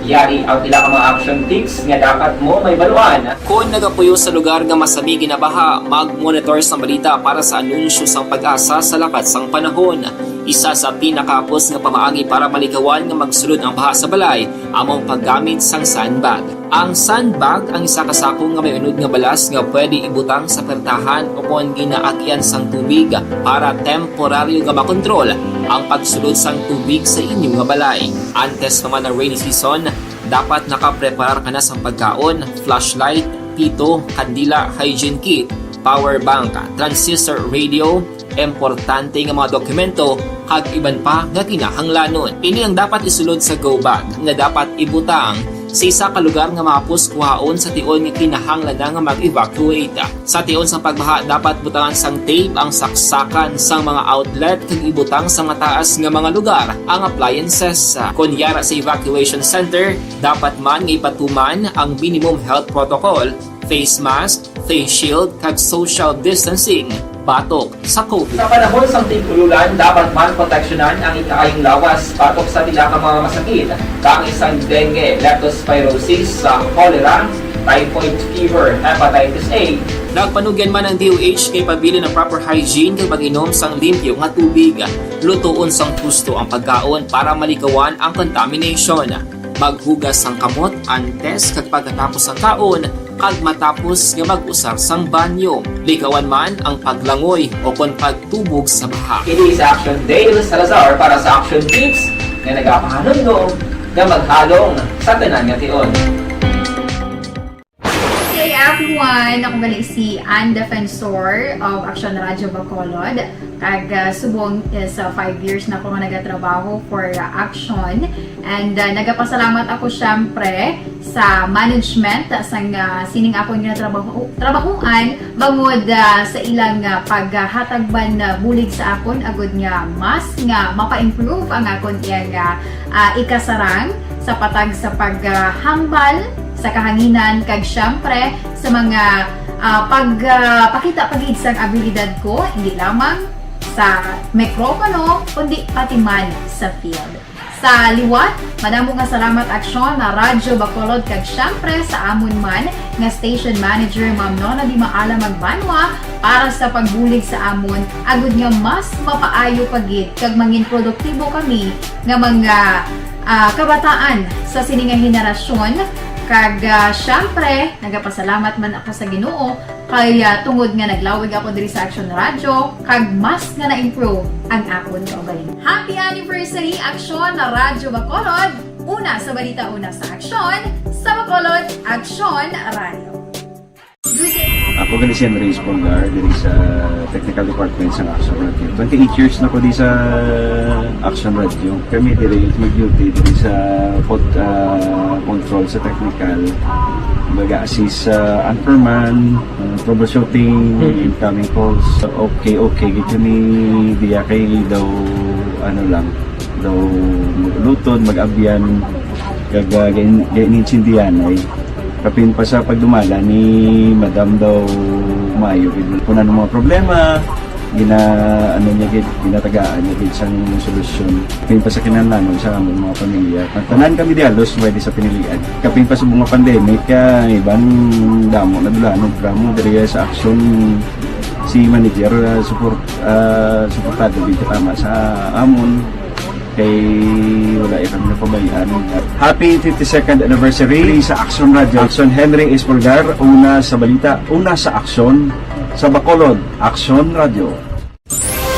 Yari ang pila ka mga action tips nga dapat mo mahibaluan. Kon nagapuyo sa lugar nga masami ginabaha, mag-monitor sang balita para sa anunsyo sang PAGASA sa lakat sang panahon. Isa sa pinakahapos nga pamaagi para malikawan nga magsulod ang baha sa balay amo ang paggamit sang sandbag. Ang sandbag ang isa ka sako nga may unod nga balas nga pwede ibutang sa pertahan o kon ginaagyan sang tubig para temporaryo nga makontrol ang pagsulod sang tubig sa inyo nga balay. Antes pa man ang rainy season, dapat nakapreparar ka na sang pagkaon, flashlight, pito, kandila, hygiene kit, power bank, transistor radio, importante nga mga dokumento, kag iban pa nga kinahanglanon. Ini ang dapat isulod sa go bag nga dapat ibutang sa isa ka lugar nga mahapos kuhaon sa tion nga kinahanglan na nga mag-evacuate. Sa tion sang pagbaha, dapat butangan sang tape ang saksakan sang mga outlet kag ibutang sa mataas nga mga lugar ang appliances. Kon yara sa evacuation center, dapat man nga ipatuman ang minimum health protocol, face mask, face shield, kag social distancing batok sa COVID. Sa panahon sang tig-ululan, dapat man proteksyonan ang ikaayong lawas batok sa pila ka mga masakit, kaangay sang dengue, leptospirosis, sa cholera, typhoid fever, hepatitis A. Nagpanugyan man ang D O H kay pabilin ang proper hygiene kag pag-inom sang limpyo nga tubig, lutoon sang husto ang pagkaon para malikawan ang contamination. Maghugas sang kamot antes kag pagkatapos sang kaon, kag matapos nga mag-usar sang banyo. Likawan man ang paglangoy o kon pagtubog sa baha. Ini si Action Dale Salazar para sa Action Tips nga nagapahanumdom nga maghalong sa tanan nga tion. Hey everyone! Ako gali si Ann Defensor of Action Radio Bacolod. Kag, ah, subong is, ah, five years na ako nga nagatrabaho for, ah, Action. And, ah, nagapasalamat ako, syempre, sa management sang, ah, sining akon nga trabaho, trabahoan bangod, ah, sa ilang, ah, paghatag man, ah, bulig sa akon agud nga mas nga mapa-improve ang akon iyang, ah, ah, ikasarang sa patag sa paghambal sa kahanginan kag, syempre, sa mga, ah, pag, ah, pakita pa gid sang abilidad ko, hindi lamang sa mikropono, kundi pati man sa field. Sa liwat, madamo nga salamat, Action Radyo Bacolod, kag syempre sa amon man nga station manager, Ma'am Nona Di Maala Magbanwa, para sa pagbulig sa amon, agud nga mas mapaayo pa gid kag mangin produktibo kami nga mga, ah, kabataan sa sini nga henerasyon. Kag, ah, syempre, nagapasalamat man ako sa Ginoo kay, ah, tungod nga naglawig ako diri sa Action Radio, kag mas nga na-improve ang akon kaugalingon. Happy anniversary, Action Radyo Bacolod! Una sa balita, una sa aksyon, sa Bacolod, Action Radio. Ako gali si Andres Polgar, diri sa technical department sa Action Radio. Twenty-eight years na ko di sa Action Radio. Kami diri mag-duty diri sa pod-, ah, control sa technical. Baga assist sa anchorman, ah, troubleshooting, incoming calls. Okay, okay, gid kami diya kay daw, ano lang, daw mag-ulutod, mag-abyan, kag, ah, gain-, gain-, intindihan ay. Kapin pa sa pagdumala ni Madam daw maayo gid. Kung ano mga problema, gina-, ano niya gid, ginatagaan niya gid sang solusyon. Kapin pa sa kinahanglanon sa amon mga pamilya. Ang tanan kami di halos pwede sa pinilian. Kapin pa sa mga pandemic, ah, iban damo na dulanon, drama diri sa aksyon si manager, ah, support, ah, suportado gid tama sa amon. Kay wala ya kami napabayaan. Happy fifty-second anniversary sa Action Radio. Action, Henry Espolgar, una sa balita, una sa aksyon, sa Bacolod, Action Radio.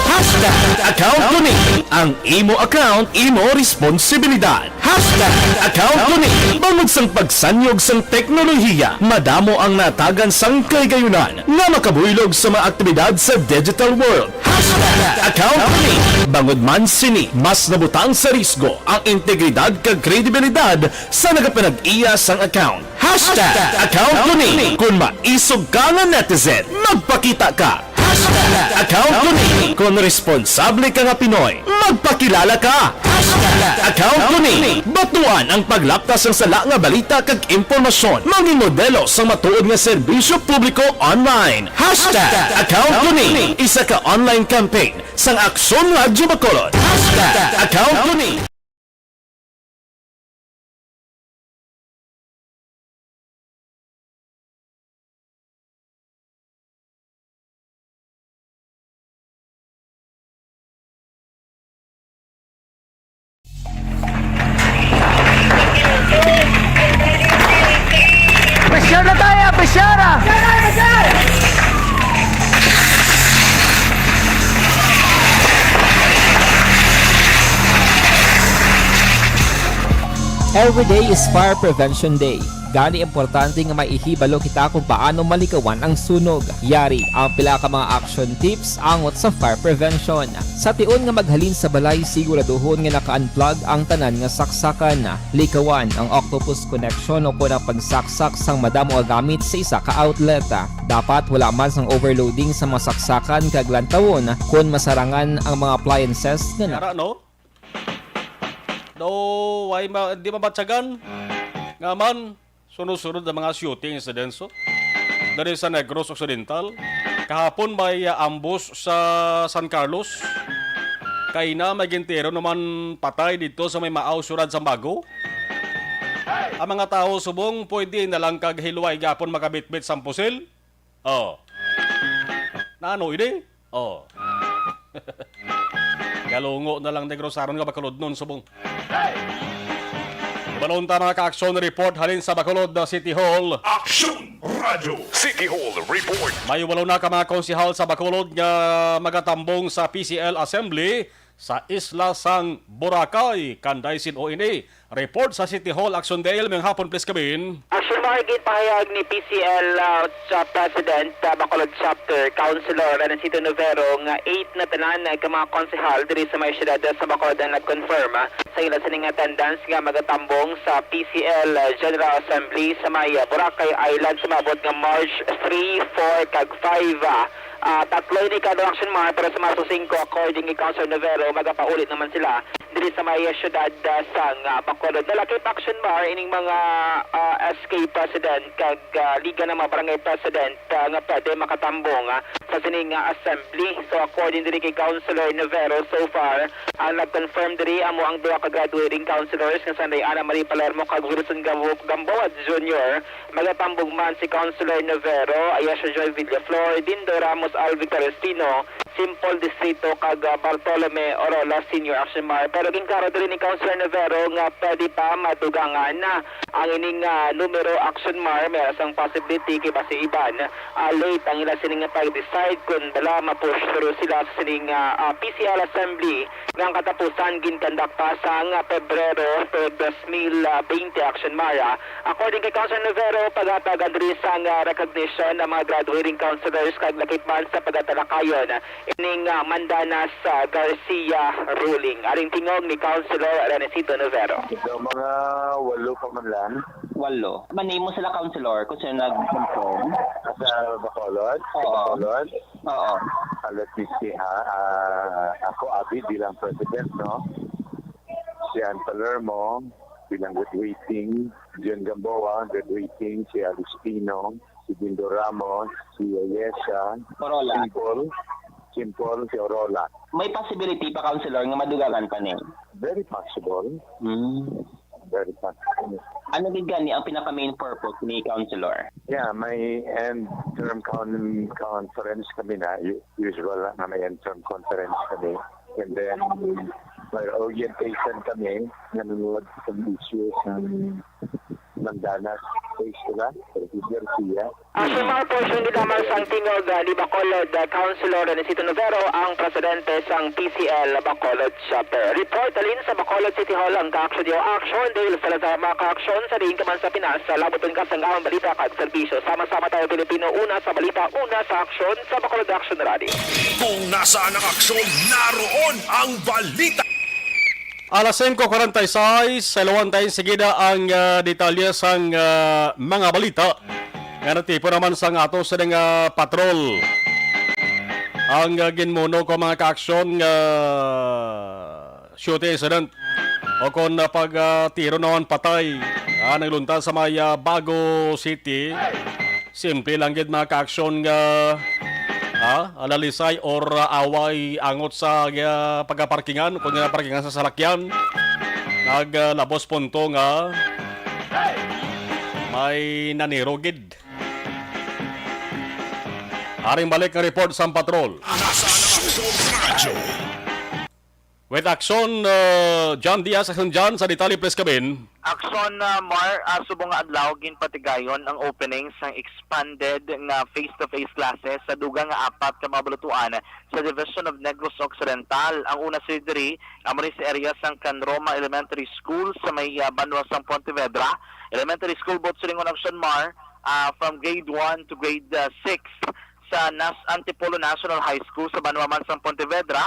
Hashtag Account ko ni. Ang imo account, imo responsibilidad. Hashtag Account ko ni. Bangod sang pagsanyog sang teknolohiya, madamo ang natagan sang kahigayunan nga makabuylog sa mga aktibidad sa digital world. Hashtag Account ko ni. Bangod man sini, mas nabutang sa risgo ang integridad kag kredibilidad sa nagapanag-iya sang account. Hashtag Account ko ni. Kung maisog ka nga netizen, magpakita ka. Hashtag Account ko ni. Kung responsable ka nga Pinoy, magpakilala ka. Hashtag Account ko ni. Batuan ang paglapta sang sala nga balita kag impormasyon. Mangin modelo sang matuod nga serbisyo publiko online. Hashtag Account ko ni. Isa ka online campaign sang Aksyon Radyo Bacolod. Hashtag Account ko ni. Pressure na tayo, pressure na! Every day is Fire Prevention Day. Gani, importante nga may ihibalo kita kung paano malikawan ang sunog. Yari ang pila ka mga action tips angot sa fire prevention. Sa tion nga maghalin sa balay, siguraduhon nga naka-unplug ang tanan nga saksakan. Likawan ang octopus connection o kon ang pagsaksak sang madamo nga gamit sa isa ka outlet. Dapat wala man sang overloading sa mga saksakan kag lantawon kon masarangan ang mga appliances nga na- Yara, no? Daw, way ma-, di mabatyagan. Nga man, sunod-sunod ang mga shooting incidents, oh. Diri sa Negros Occidental. Kahapon may, ah, ambush sa San Carlos. Kaina may gintiro naman patay didto sa may Maaw, Syudad Sambago. Ang mga tawo subong pwede na lang kag hilway gapon makabitbit sang pusil. Oh. Nano ini? Oh. Galungo na lang, Negros, aron nga bakulodnon subong. Balon ta, mga ka-aksyon, report halin sa Bacolod, uh, City Hall. Aksyon Radyo City Hall Report. May walo na ka mga konsehal sa Bacolod nga magatambong sa P C L Assembly sa isla sang Boracay. Kanday sin O N A. Report sa City Hall, Aksyon Dale, mayong hapon, please, Kabin. Aksyon, Mar, ginpahayag ni P C L, uh, sa President, uh, Bacolod Chapter, Councilor Renancito Novero, nga eight na tanan ka mga konsehal diri sa may siyudad sa Bacolod ang nag-confirm, uh, sa ila sining attendance nga magatambong sa P C L, uh, General Assembly sa may, uh, Boracay Island sa maabot nga March three, four, kag five, uh, Ah, tatlo ini ka Action Mar, pero sa Marso singko, according kay Councilor Novero, magapauli naman sila diri sa may siyudad, ah, sang, ah, Bacolod. Nalakip Action Mar ining mga, ah, S K president kag, ah, Liga ng mga Barangay President, ah, nga pwede makatambong, ah, sa sining, ah, assembly. So, according diri kay Councilor Novero, so far, ang nag-confirm diri amo ang duha ka graduating councilors nga sanday Ana Marie Palermo kag Wilson Gambo-, Gamboa Junior. Magatambong man si Councilor Novero, Ayesha Joy Villaflor, Dindo Ramos, Alvin Carestino, Simpol Distrito, kag, ah, Bartolome Orola Senior Action Mar. Pero ginklaro diri ni Councilor Novero nga pwede pa madugangan na ang ining, ah, numero Action Mar. May sang possibility kay basi iban, ah, late ang ila sining nga pag-decide kung bala ma-push through sila sa sining, ah, ah, P C L Assembly nga ang katapusan ginkandak pa sang, ah, Pebrero tuod dos mil bente, Action Mar. According kay Councilor Novero, paghatag diri sang, ah, recognition ang mga graduating councilors kag lakip man sa pagatalakayon ining, ah, mandanas, ah, Garcia ruling. Aring tingog ni Councilor Renesito Novero. So, mga walo pa man lang. Walo. Manimo sila, Councilor, kung sino nag-confirm? Sa Bacolod? Oo. Sa Bacolod? Oo. Ah, let me see, ha. Ah, ako, Abi, bilang president, no? Si Ann Palermo, bilang graduating, John Gamboa, graduating, si Agustino, si Dindo Ramos, si Ayesha, Orola. Simple, Simple, si Orola. May possibility pa, Councilor, nga madugangan pa ni? Very possible. Hmm. Very possible. Ano gid gani ang pinaka-main purpose ni, Councilor? Yeah, may end term con-, conference kami na. U-, usual lang na may end term conference kami. And then, may orientation kami, nanonood sa issues ng, ng Ang danas, face ko na, President Garcia. Action Mar, portion gid lamang sang tingog, ah, ni Bacolod, ah, Councilor Renesito Novero, ang presidente sang P C L Bacolod Chapter. Report halin sa Bacolod City Hall ang ka-action, yo action, dahil sa lazama ka-action sa diin ka man sa Pinas, sa labuton ka sang amang balita kag serbisyo. Sama-sama tayo, Pilipino, una sa balita, una sa aksyon, sa Bacolod Action Rally. Kung nasaan ang aksyon, naroon ang balita. Alas singko kuwarenta y seis, sa ilawan tayo enseguida ang, ah, detalye sang, ah, mga balita nga natipon naman sang ato sa nga patrol. Ang, ah, ginmuno ko, mga kaaksyon, nga shooting incident o kon, ah, pag, ah, tiro naman patay, ah, naglunta sa may, ah, Bago City. Simple lang gid, mga kaaksyon, nga, ah, alalisay or, ah, away angot sa, ah, pagkaparkingan, kung nga parkingan sa salakyan. Naglabos punto nga may nanirugid. Aring balik nga report sang patrol. Nasaan ang aksyon, radyo? With action, uh, John Diaz, action John, sa detalye, please, kabin. Action, uh, Mar, uh, subong nga adlaw, ginpatigayon ang opening sang expanded nga face-to-face classes sa dugang nga apat ka mga balutuan sa Division of Negros Occidental. Ang una sila diri, amo ni sa area sang Can Roma Elementary School sa may, uh, banwa sang Pontevedra Elementary School. Both silingon, action Mar, uh, from grade one to grade, uh, six sa Nas-, Antipolo National High School sa banwa man sang Pontevedra,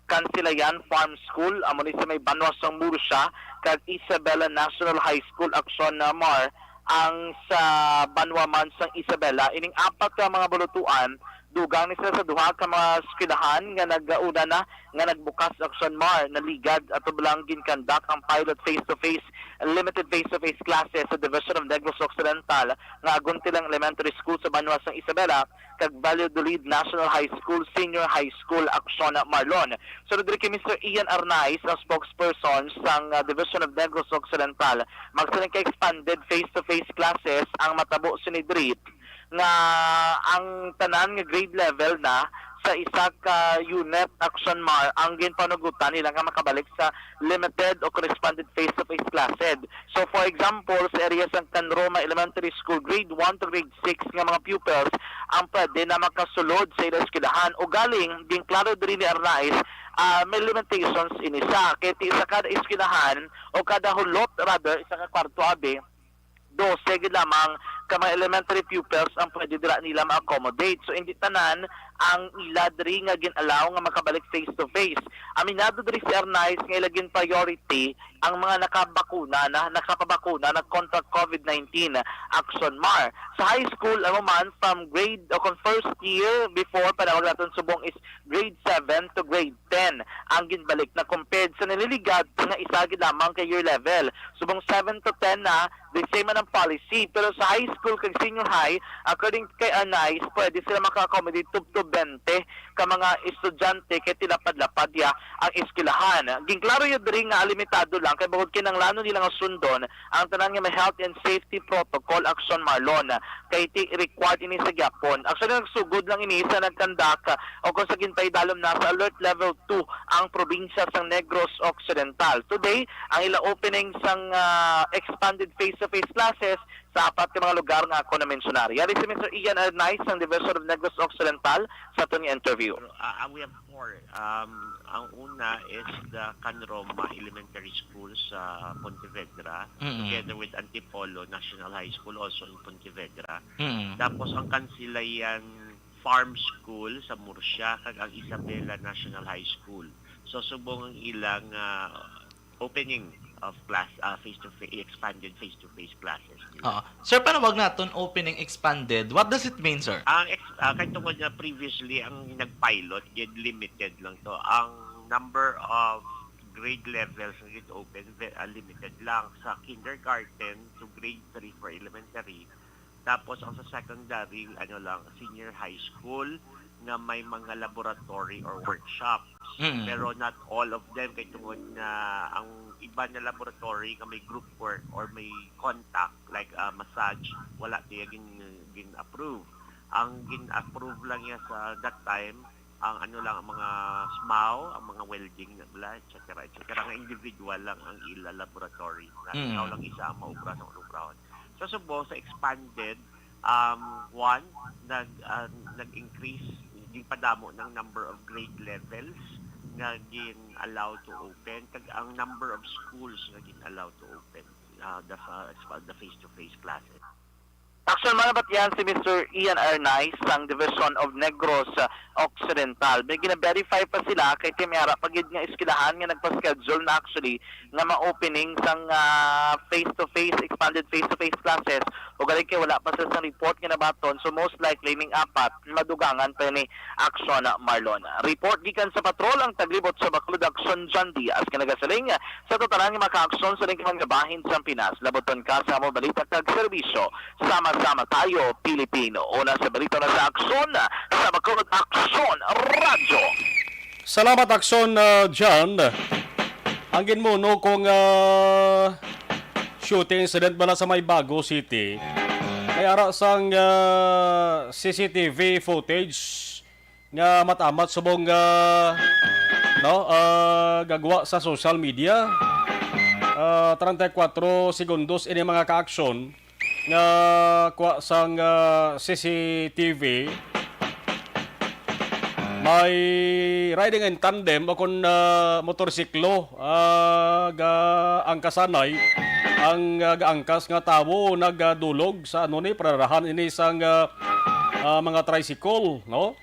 Kansilayan Farm School, amo ni sa may banwa sang Murcia, kag Isabela National High School, action, uh, Mar, ang sa banwa man sang Isabela. Ining apat ka mga balutuan, dugang ni sila sa duha ka mga eskwelahan nga nag-una na nga nagbukas, action Mar, naligad ato lang gin-conduct ang pilot face-to-face, limited face-to-face classes sa Division of Negros Occidental nga Aguntilang Elementary School sa banwa sang Isabela kag Valladolid National High School Senior High School, action Marlon. Sunod diri kay Mister Ian Arnaiz, ang spokesperson sang, ah, Division of Negros Occidental. Magsiling ka expanded face-to-face classes ang matabo sini diri nga ang tanan nga grade level na sa isa ka unit, action Mar, ang ginpanugutan nila nga makabalik sa limited o corresponded face-to-face classes. So, for example, sa area sang Can Roma Elementary School, grade one to grade six nga mga pupils ang pwede na makasulod sa ila eskwelahan. Ugaling, ginklaro diri ni Arnaiz, ah, may limitations ini siya. Kay ti sa kada eskwelahan o kada hulot, rather, isa ka kwarto, abi, dose gid lamang ka mga elementary pupils ang pwede dira nila ma-accommodate. So, hindi tanan ang ila diri nga gin-allow nga makabalik face-to-face. Aminado diri si Arnaiz nga ila gin-priority ang mga nakabakuna na, nakapabakuna na kontra COVID nineteen, action Mar. Sa high school, amo man, from grade o kung first year, before, panawag naton subong is grade seven to grade ten ang ginbalik na compared sa nililigad nga isa gid lamang ka year level. Subong seven to ten na, the same man ang policy. Pero sa high school kag senior high, according kay Arnaiz, pwede sila maka-accommodate tubtob twenty ka mga estudyante kay tilapad-lapad ya ang eskwelahan. Ginklaro yun diri nga limitado lang kay bangod kinahanglanon nila nga sundon ang tanan nga may health and safety protocol, action Marlon. Kay ti required ini sa gyapon. Actually, nagsugod lang ini sa nagkandak o kung sa ginpaidalom na sa alert level two ang probinsya sang Negros Occidental. Today, ang ila opening sang, ah, expanded face-to-face classes sa apat ka mga lugar nga ako na-mensionar. Yari si Mister Ian Arnaiz sang Division of Negros Occidental sa aton nga interview. Pero, ah, ah, we have four. Um, ang una is the Can Roma Elementary School sa Pontevedra, Mm-mm. together with Antipolo National High School, also in Pontevedra. Mm-mm. Tapos ang Kansilayan Farm School sa Murcia, kag ang Isabela National High School. So, subong ang ilang, ah, opening of class, ah, face-to-face, expanded face-to-face classes nila. Oo. Sir, panawag naton opening expanded. What does it mean, sir? Ang ex-, ah, kay tungod nga previously, ang nag-pilot, gid limited lang to. Ang number of grade levels nga gid open, ve-, ah, limited lang. Sa kindergarten to grade three for elementary, tapos ang sa secondary, ano lang, senior high school nga may mga laboratory or workshops. Mm. Pero not all of them, kay tungod nga ang iba na laboratory nga may group work or may contact, like, ah, massage, wala diya gin-, gin-approve. Ang gin-approve lang niya sa that time, ang ano lang, ang mga SMAW, ang mga welding, bla, et cetera, et cetera, nga individual lang ang ila laboratory. Nga Mm. ikaw lang isa ang maubra sa unubrahon. Sa Sugbo, sa expanded, um, one, nag, ah, nag-increase, nagpadamo ng number of grade levels nga gin-allow to open, kag ang number of schools nga gin-allow to open, ah, the fa-, the face-to-face classes. Actually, mga batian si Mister Ian Arnaiz sang Division of Negros, ah, Occidental. May gina-verify pa sila kay ti may ara pa gid nga eskwelahan nga nagpa-schedule na actually nga ma-opening sang, ah, face-to-face, expanded face-to-face classes. Ugaling kay wala pa sila sang report nga nabaton, so most likely ning apat madugangan pa ni aksyon, Marlon. Report gikan sa patrol ang taglibot sa Bacolod Aksyon, John Diaz, nga nagasiling sa tanan nga makaaksyon sa ning mga bahin sa Pinas. Labuton ka sa among balita kag serbisyo. Sama-sama tayo, Pilipino. Una sa balita na sa aksyon sa Bacolod Aksyon Radyo. Salamat, Aksyon, ah, John. Ang ginmuno kong, ah, shooting incident bala sa may Bago City, may ara sang, ah, C C T V footage nga matamat subong, ah, no, ah, gagwa sa social media. Ah, treinta y cuatro segundos ini, mga kaaksyon, nga kuha sang, ah, C C T V. May riding in tandem o kon, ah, motorsiklo, ah, gaangkasanay ang, ah, gaangkas nga tawo nagadulog sa, ano ni, paradahan ini sang, ah, ah, mga tricycle, no?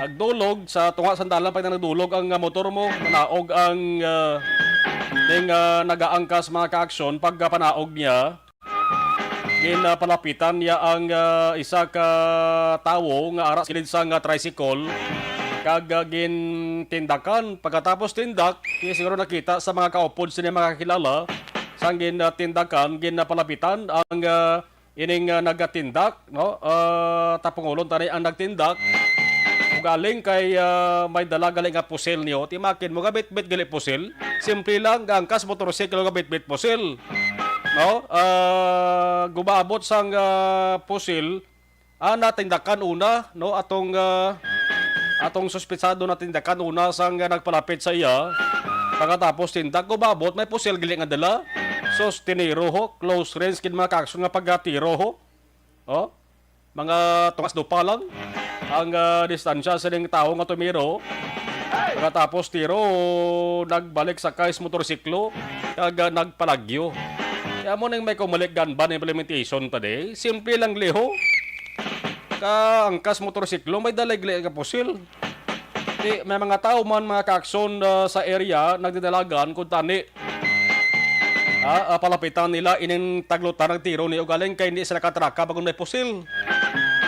Nagdulog sa tunga sang dalan, pag nagdulog ang, ah, motor mo, manaog ang, ah, ning, ah, nagaangkas, mga kaaksyon, pagkapanaog niya, gin, ah, palapitan niya ang, ah, isa ka tawo nga ara sa kilid sang, ah, tricycle, kag, ah, gintindakan. Pagkatapos tindak, di siguro nakita sa mga kaupod sini, mga kakilala, sang gin, ah, tindakan, gin, ah, palapitan ang, ah, ining, ah, nagatindak, no? Ah, tapungulon tani ang nagtindak. Ugaling kay, ah, may dala gali nga pusil niyo, timakin mo, gabitbit gali pusil. Simple lang, gaangkas motorsiklo, gabitbit pusil. No? Ah, gumabot sang, ah, pusil, ah, natindakan una, no? Atong, ah, atong suspitsado natindakan una sang, ah, nagpalapit sa iya. Pagkatapos tindak, gumabot, may pusil gali nga dala. Sus, tiniro ho, close range gid, mga kaaksyon, nga pagkatiro ho. Oh? Mga tungas dupa lang ang, ah, distansya sining tawo nga tumiro. Pagkatapos tiro, nagbalik sakay sa motorsiklo kag, ah, nagpalagyo. Kaya mo nang may kumalik gun ban implementation ta di. Simple lang liho. Kaangkas motorsiklo, may dalag li ka pusil. Di, may mga tawo man, mga kaaksyon, ah, sa area, nagdidalagan, kung tani, ah, ah, palapitan nila ining taglutan, nagtiro ni ugaling kay hindi sila katraka bago may pusil.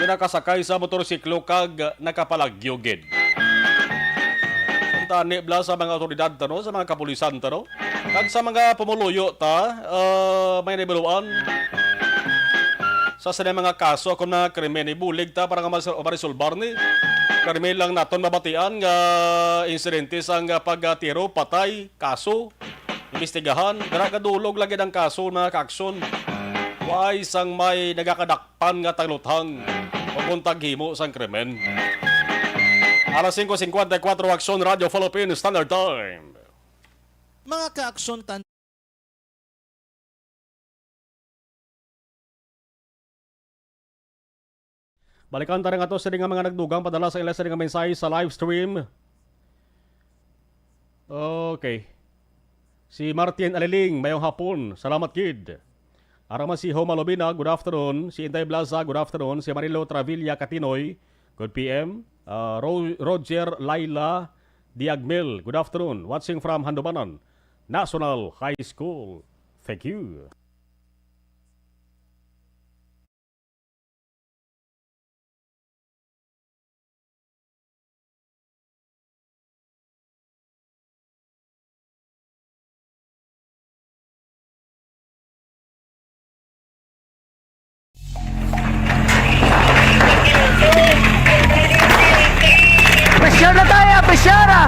Pinakasakay sa motorsiklo kag nakapalagyo gid. Kung tani, bala sa mga otoridad ta, no, sa mga kapulisan ta, no, kag sa mga pumuluyo ta, ah, may nahibaluan sa sila mga kaso, kung mga krimen, ibulig ta para nga mas-, marisolbar ni. Karmi lang naton mabatian nga insidente sang pagtiro, patay, kaso, imbestigahan. Dara gadulog lagi ang kaso, mga kaaksyon. Way sang may nagakadakpan nga tagluthang o kung taghimo sang krimen. Alas singko singkwenta y kuwatro, Aksyon Radio Philippine Standard Time. Mga kaaksyon, tan- Balikan ta rin ato sini nga mga nagdugang padala sa ila sini nga mensahe sa live stream. Okay. Si Martin Aliling, mayong hapon. Salamat gid. Ara man si Homa Lobina, good afternoon. Si Inday Blaza, good afternoon. Si Marilo Travilla Katinoy, good P M. Ah, Ro-, Roger Laila Diagmil, good afternoon. Watching from Handumanan National High School. Thank you. Pressure na tayo, pressure ah!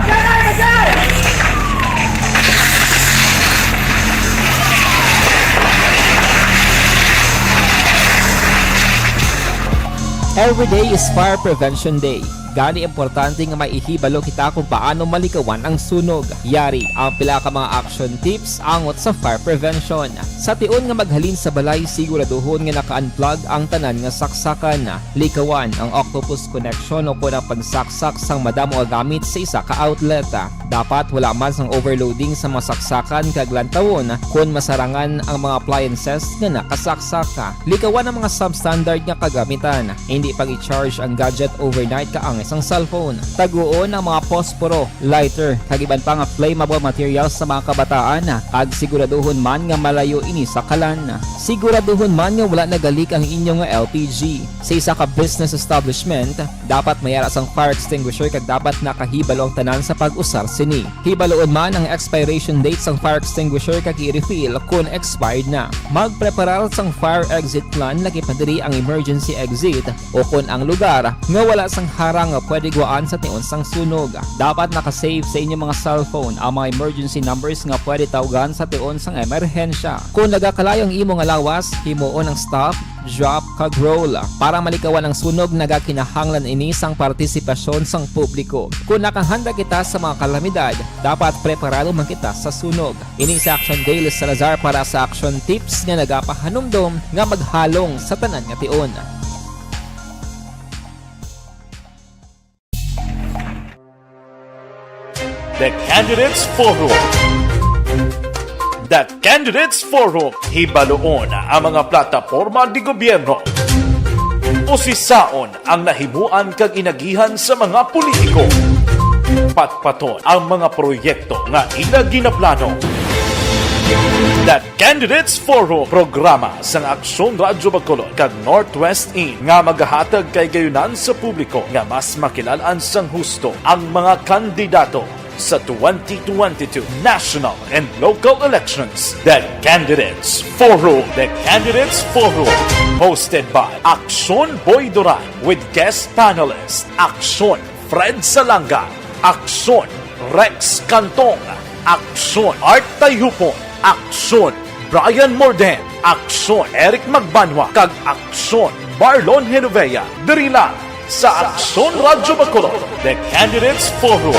Every day is Fire Prevention Day. Gani, importante nga may ihibalo kita kung paano malikawan ang sunog. Yari ang pila ka mga action tips angot sa fire prevention. Sa tion nga maghalin sa balay, siguraduhon nga naka-unplug ang tanan nga saksakan. Likawan ang octopus connection o kon ang pagsaksak sang madamo nga gamit sa isa ka outlet. Dapat wala man sang overloading sa mga saksakan kag lantawon kon masarangan ang mga appliances nga nakasaksak. Likawan ang mga substandard nga kagamitan. Hindi pag-i-charge ang gadget overnight kaangay sang cellphone. Taguon ang mga posporo, lighter, kag iban pa nga flammable materials sa mga kabataan, kag siguraduhon man nga malayo ini sa kalan. Siguraduhon man nga wala nagalik ang inyo nga L P G. Sa isa ka business establishment, dapat may ara sang fire extinguisher kag dapat nakahibalo ang tanan sa pag-usar sini. Hibaloon man ang expiration date sang fire extinguisher kag i-refill kon expired na. Magpreparar sang fire exit plan, lakip na diri ang emergency exit o kon ang lugar nga wala sang harang nga pwede guwaan sa tion sang sunog. Dapat naka-save sa inyo mga cellphone ang mga emergency numbers nga pwede tawgan sa tion sang emerhensya. Kon nagakalayo ang imo nga lawas, himuon ang stop, drop, kag roll. Para malikawan ang sunog, nagakinahanglan ini sang partisipasyon sang publiko. Kon nakahanda kita sa mga kalamidad, dapat preparado man kita sa sunog. Ini si Action Dale Salazar para sa Action Tips nga nagapahanumdom nga maghalong sa tanan nga tion. The Candidates Forum. The Candidates Forum. Hibaloon ang mga plataporma de gobyerno. Usisaon ang nahimuan kag inagihan sa mga politiko. Patpaton ang mga proyekto nga ila ginaplano. The Candidates Forum, programa sang Aksyon Radyo Bacolod kag Northwest In nga magahatag kahigayonan sa publiko nga mas makilal-an sang husto ang mga kandidato sa twenty twenty-two national and local elections. The Candidates Forum. The Candidates Forum, hosted by Aksyon Boy Duran with guest panelist Aksyon Fred Salanga, Aksyon Rex Cantong, Aksyon Art Tayhupon, Aksyon Brian Morden, Aksyon Eric Magbanwa, kag Aksyon Marlon Genovea. Diri lang sa Aksyon Radyo Bacolod, The Candidates Forum.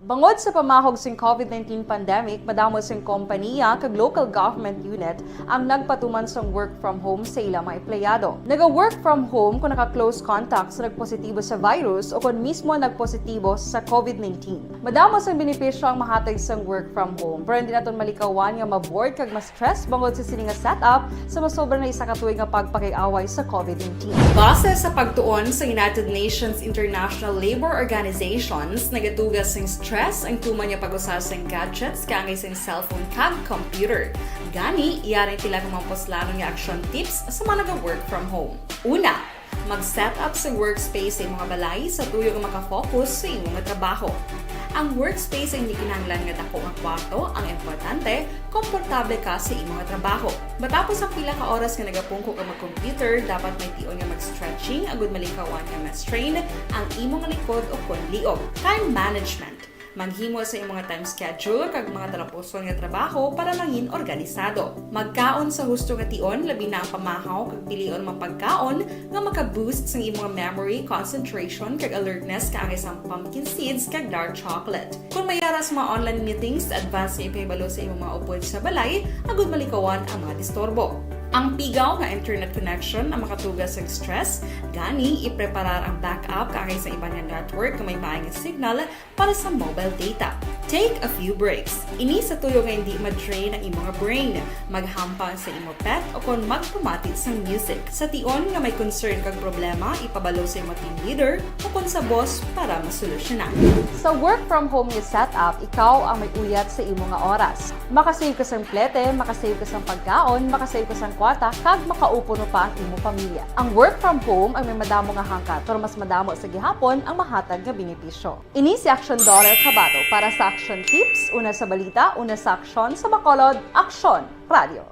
Bangod sa pamahog sing COVID nineteen pandemic, madamo sing kompaniya kag local government unit ang nagpatuman sang work from home sa ila mga empleyado. Naga-work from home kon naka-close contact sa nagpositibo sa virus o kon mismo nagpositibo sa COVID nineteen. Madamo sang benepisyo ang mahatag sang work from home, pero hindi naton malikawan nga ma-bored kag ma-stress bangod sa sini nga setup sa masobra na isa ka tuig nga pagpakig-away sa COVID nineteen. Base sa pagtuon sa United Nations International Labor Organizations, nagatuga sing stress ang tuman nga pag-usa sing gadgets kaangay sing cellphone kag computer. Gani, yari ang pila ka mga puslanon nga action tips sa mga naga-work from home. Una, mag-set up sa workspace sa imong balay sa tuyo nga maka-focus sa imo nga trabaho. Ang workspace ay hindi kinahanglan nga dako nga kwarto ang importante, komportable ka sa imo nga trabaho. Matapos ang pila ka oras nga nagapungko ka mag-computer, dapat may tion nga mag-stretching agud malikawan nga ma-strain ang imo nga likod o kon liog. Time management. Maghimo sa imo nga time schedule kag mga talapuson nga trabaho para mangin organisado. Magkaon sa husto nga tion, labi na ang pamahaw, kag pilion ang mga pagkaon nga maka-boost sang imo nga memory, concentration, kag alertness, kaangay sang pumpkin seeds kag dark chocolate. Kon may ara sa mga online meetings, advance nga ipahibalo sa imo mga upod sa balay agud malikawan ang mga disturbo. Ang pigaw nga internet connection ang makatuga sang stress, gani ipreparar ang backup kaangay sa iban nga network nga may maay nga signal para sa mobile data. Take a few breaks. Ini sa tuyo nga hindi ma-drain ang imo nga brain. Maghampang sa imo pet o kon magpamati sang music. Sa tion nga may concern kag problema, ipabalo sa imo team leader o kon sa boss para masolusyonan. Sa work from home nga setup, ikaw ang may uyat sa imo nga oras. Makasave ka sang plete, makasave ka sang pagkaon, makasave ka sang kwarta, kag makaupo pa ang imo pamilya. Ang work from home ay may madamo nga hangkat, pero mas madamo sa gihapon ang mahatag nga benepisyo. Ini si Action Daughter Cabato para sa Action Tips, una sa balita, una sa aksyon, sa Bacolod, Aksyon Radio.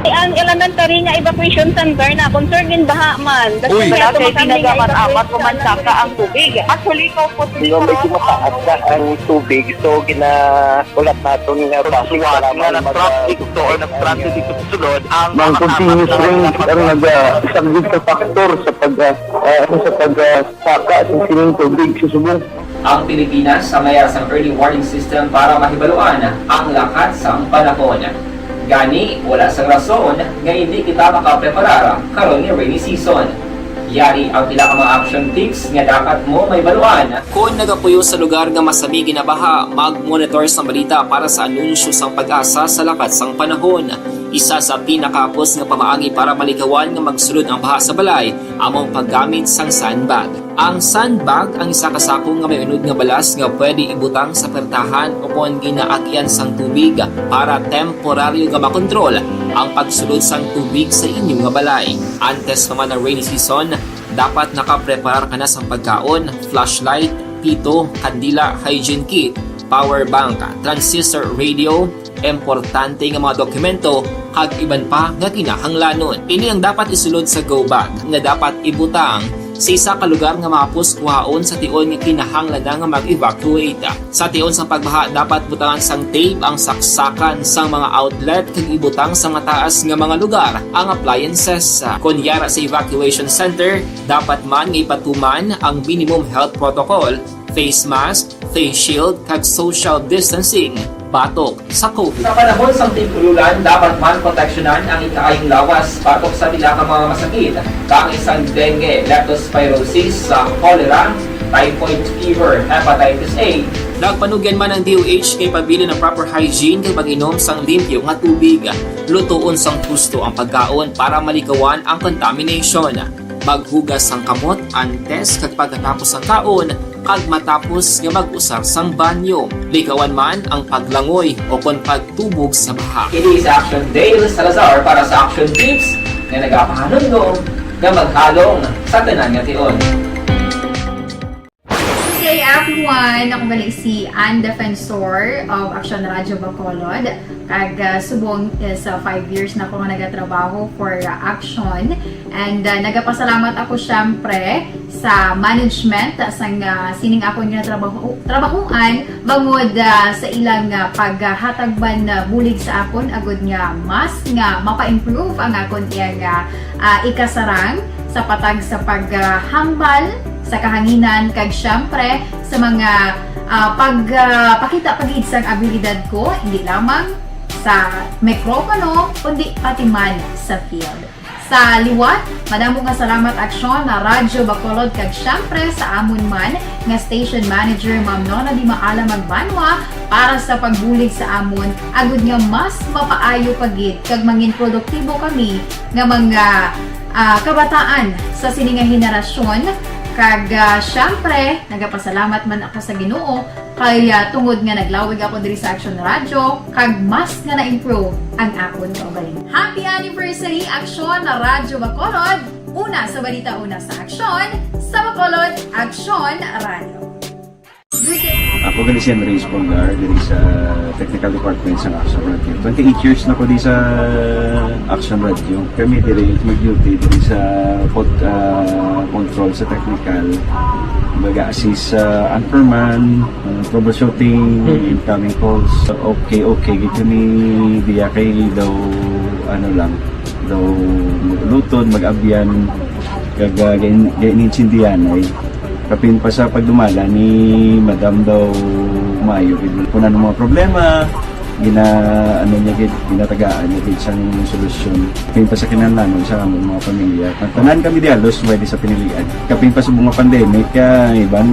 Ang elementary nga evacuation center na concern in baha man. Uy! Wala kay pinagamat-amat ko man saka ang tubig. Actually, ko po. Di ba, medyo mataas na ang tubig, so gina-, ulat naton nga traffic, salamat nga mag-, nag-traffic to or nag-traffic dito sa sulod, ang mga continuous rains ang nag-, ah, isang big factor sa pag, ah, ah, sa pag, ah, saka sa sining tubig sa subong. Ang Pilipinas ang mayara sang early warning system para mahibaluan ang lakat sang panahon. Gani, wala sang rason nga hindi kita makapreparar karon nga rainy season. Yari ang pila ka mga action tips nga dapat mo mahibaluan. Kon nagapuyo sa lugar nga masami ginabaha, mag-monitor sang balita para sa anunsyo sang PAGASA sa lakat sang panahon. Isa sa pinakahapos nga pamaagi para malikawan nga magsulod ang baha sa balay amo ang paggamit sang sandbag. Ang sandbag ang isa ka sako nga may unod nga balas nga pwede ibutang sa pertahan o kon ginaagyan sang tubig para temporaryo nga makontrol ang pagsulod sang tubig sa inyo nga balay. Antes pa man ang rainy season, dapat nakapreparar ka na sang pagkaon, flashlight, pito, kandila, hygiene kit, power bank, transistor radio, importante nga mga dokumento, kag iban pa nga kinahanglanon. Ini ang dapat isulod sa go bag nga dapat ibutang sa isa ka lugar nga mahapos kuhaon sa tion nga kinahanglan na nga mag-evacuate. Sa tion sang pagbaha, dapat butangan sang tape ang saksakan sang mga outlet kag ibutang sa mataas nga mga lugar ang appliances. Kon yara sa evacuation center, dapat man nga ipatuman ang minimum health protocol, face mask, face shield, kag social distancing batok sa COVID. Sa panahon sang tig-ululan, dapat man proteksyonan ang ikaayong lawas batok sa pila ka mga masakit, kaangay sang dengue, leptospirosis, sa cholera, typhoid fever, hepatitis A. Nagpanugyan man ang D O H kay pabilin ang proper hygiene kag pag-inom sang limpyo nga tubig, lutoon sang husto ang pagkaon para malikawan ang contamination. Maghugas sang kamot antes kag pagkatapos sang kaon kag matapos nga mag-usar sang banyo. Likawan man ang paglangoy o kon pagtubog sa baha. Kini si Action Dale Salazar para sa Action Tips nga nagapahanumdom nga maghalong sa tanan nga tion. Good day, everyone! Ako gali si Ann Defensor of Action Radio Bacolod. Kag, ah, subong is, ah, five years na ako nga nagatrabaho for, ah, Action. And, ah, nagapasalamat ako, syempre, sa management, ah, sang, ah, sining akon nga trabaho, trabahoan, bangod, ah, sa ilang, ah, paghatag man, ah, bulig sa akon, agud nga mas nga mapa-improve ang akon iyang, ah, ah, ikasarang sa patag sa paghambal sa kahanginan, kag, syempre, sa mga, ah, pag, ah, pakita pa gid sang abilidad ko, hindi lamang sa mikropono, kundi pati man sa field. Sa liwat, madamo nga salamat, Aksyon, na Radyo Bacolod, kag, syempre, sa amon man nga station manager, Ma'am Nona Di Maala Magbanwa, para sa pagbulig sa amon, agud nga mas mapaayo pa gid kag mangin produktibo kami nga mga, ah, kabataan sa sini nga henerasyon. Kag, ah, syempre, nagapasalamat man ako sa Ginoo kay, ah, tungod nga naglawig ako diri sa Action Radio, kag mas nga na-improve ang akon kaugalingon. Happy anniversary, Action na Radyo Bacolod! Una sa balita, una sa aksyon, sa Bacolod, Action Radio. Ako gali si Andres Polgar, diri sa technical department sa Action Radio. Twenty-eight years na ko di sa Action Radio. Kami diri mag-duty diri sa pod-, ah, control sa technical. Baga assist sa anchorman, ah, troubleshooting, incoming calls. Okay, okay, gid kami diya kay daw, ano lang, daw mag-uluton, mag-abyan, kag, ah, gain-, gain-, intindihan ay. Kapin pa sa pagdumala ni Madam daw maayo gid. Kung ano mga problema, gina-, ano niya gid, ginatagaan niya gid sang solusyon. Kapin pa sa kinahanglanon sa among mga pamilya. Ang tanan kami di halos pwede sa pinilian. Kapin pa sa mga pandemic, ah, iban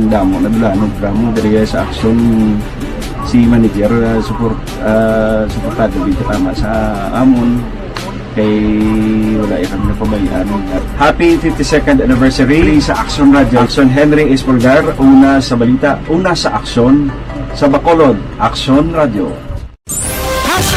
damo na dulanon, drama diri sa aksyon si manager, ah, support, ah, suportado gid tama sa amon. Kay wala ya kami napabayaan. Happy fifty-second anniversary sa Action Radio. Action Henry Espolgar, una sa balita, una sa aksyon, sa Bacolod, Action Radio. Hash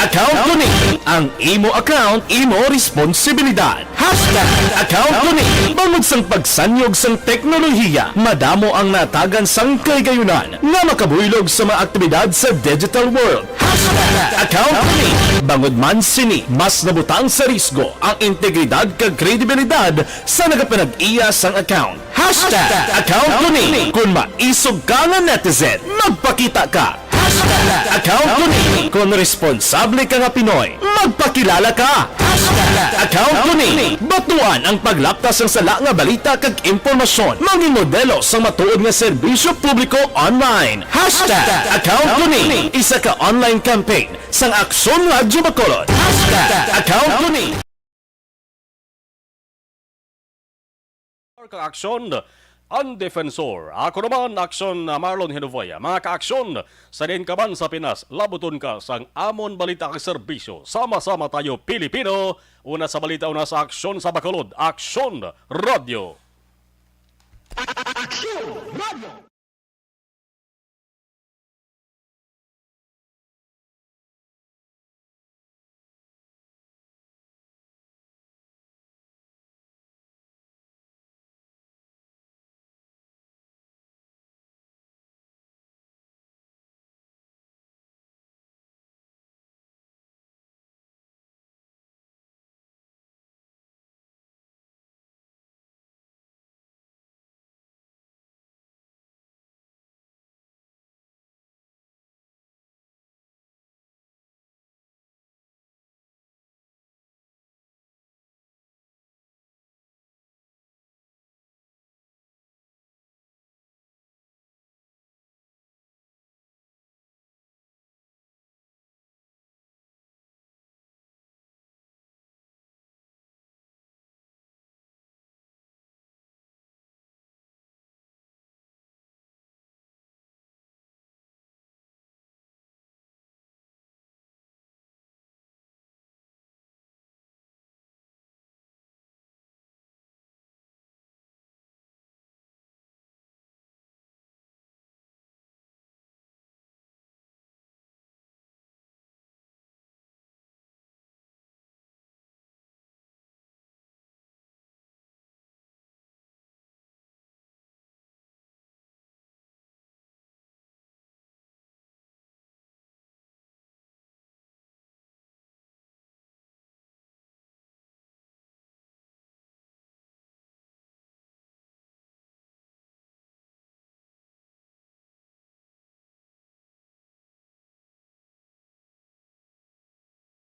Account ko ni. Ang imo account, imo responsibilidad. Hashtag account ko ni. Bangod sang pagsanyog sang teknolohiya, madamo ang natagan sang kahigayunan nga makabuylog sa mga aktibidad sa digital world. Hashtag account ko ni. Bangod man sini, mas nabutang sa risgo ang integridad kag kredibilidad sa nagapanag-iya sang account. Hashtag account ko ni. Kung maisog ka nga netizen, magpakita ka. Hashtag account ko ni. Kung responsable ka nga Pinoy, magpakilala ka. Hashtag account ko ni. Batuan ang paglapta sang sala nga balita kag impormasyon. Mangin modelo sang matuod nga serbisyo publiko online. Hashtag account ko ni. Isa ka online campaign sang Aksyon Radyo Bacolod. Hashtag account ko ni. Kang Aksyon, ang Defensor. Ako naman, Aksyon, uh, Marlon Hinovoy. Mga ka-Aksyon, sa diin ka man sa Pinas, labuton ka sang amon balita kag serbisyo. Sama-sama tayo, Pilipino. Una sa balita, una sa Aksyon sa Bacolod. Aksyon Radio. Aksyon Radio.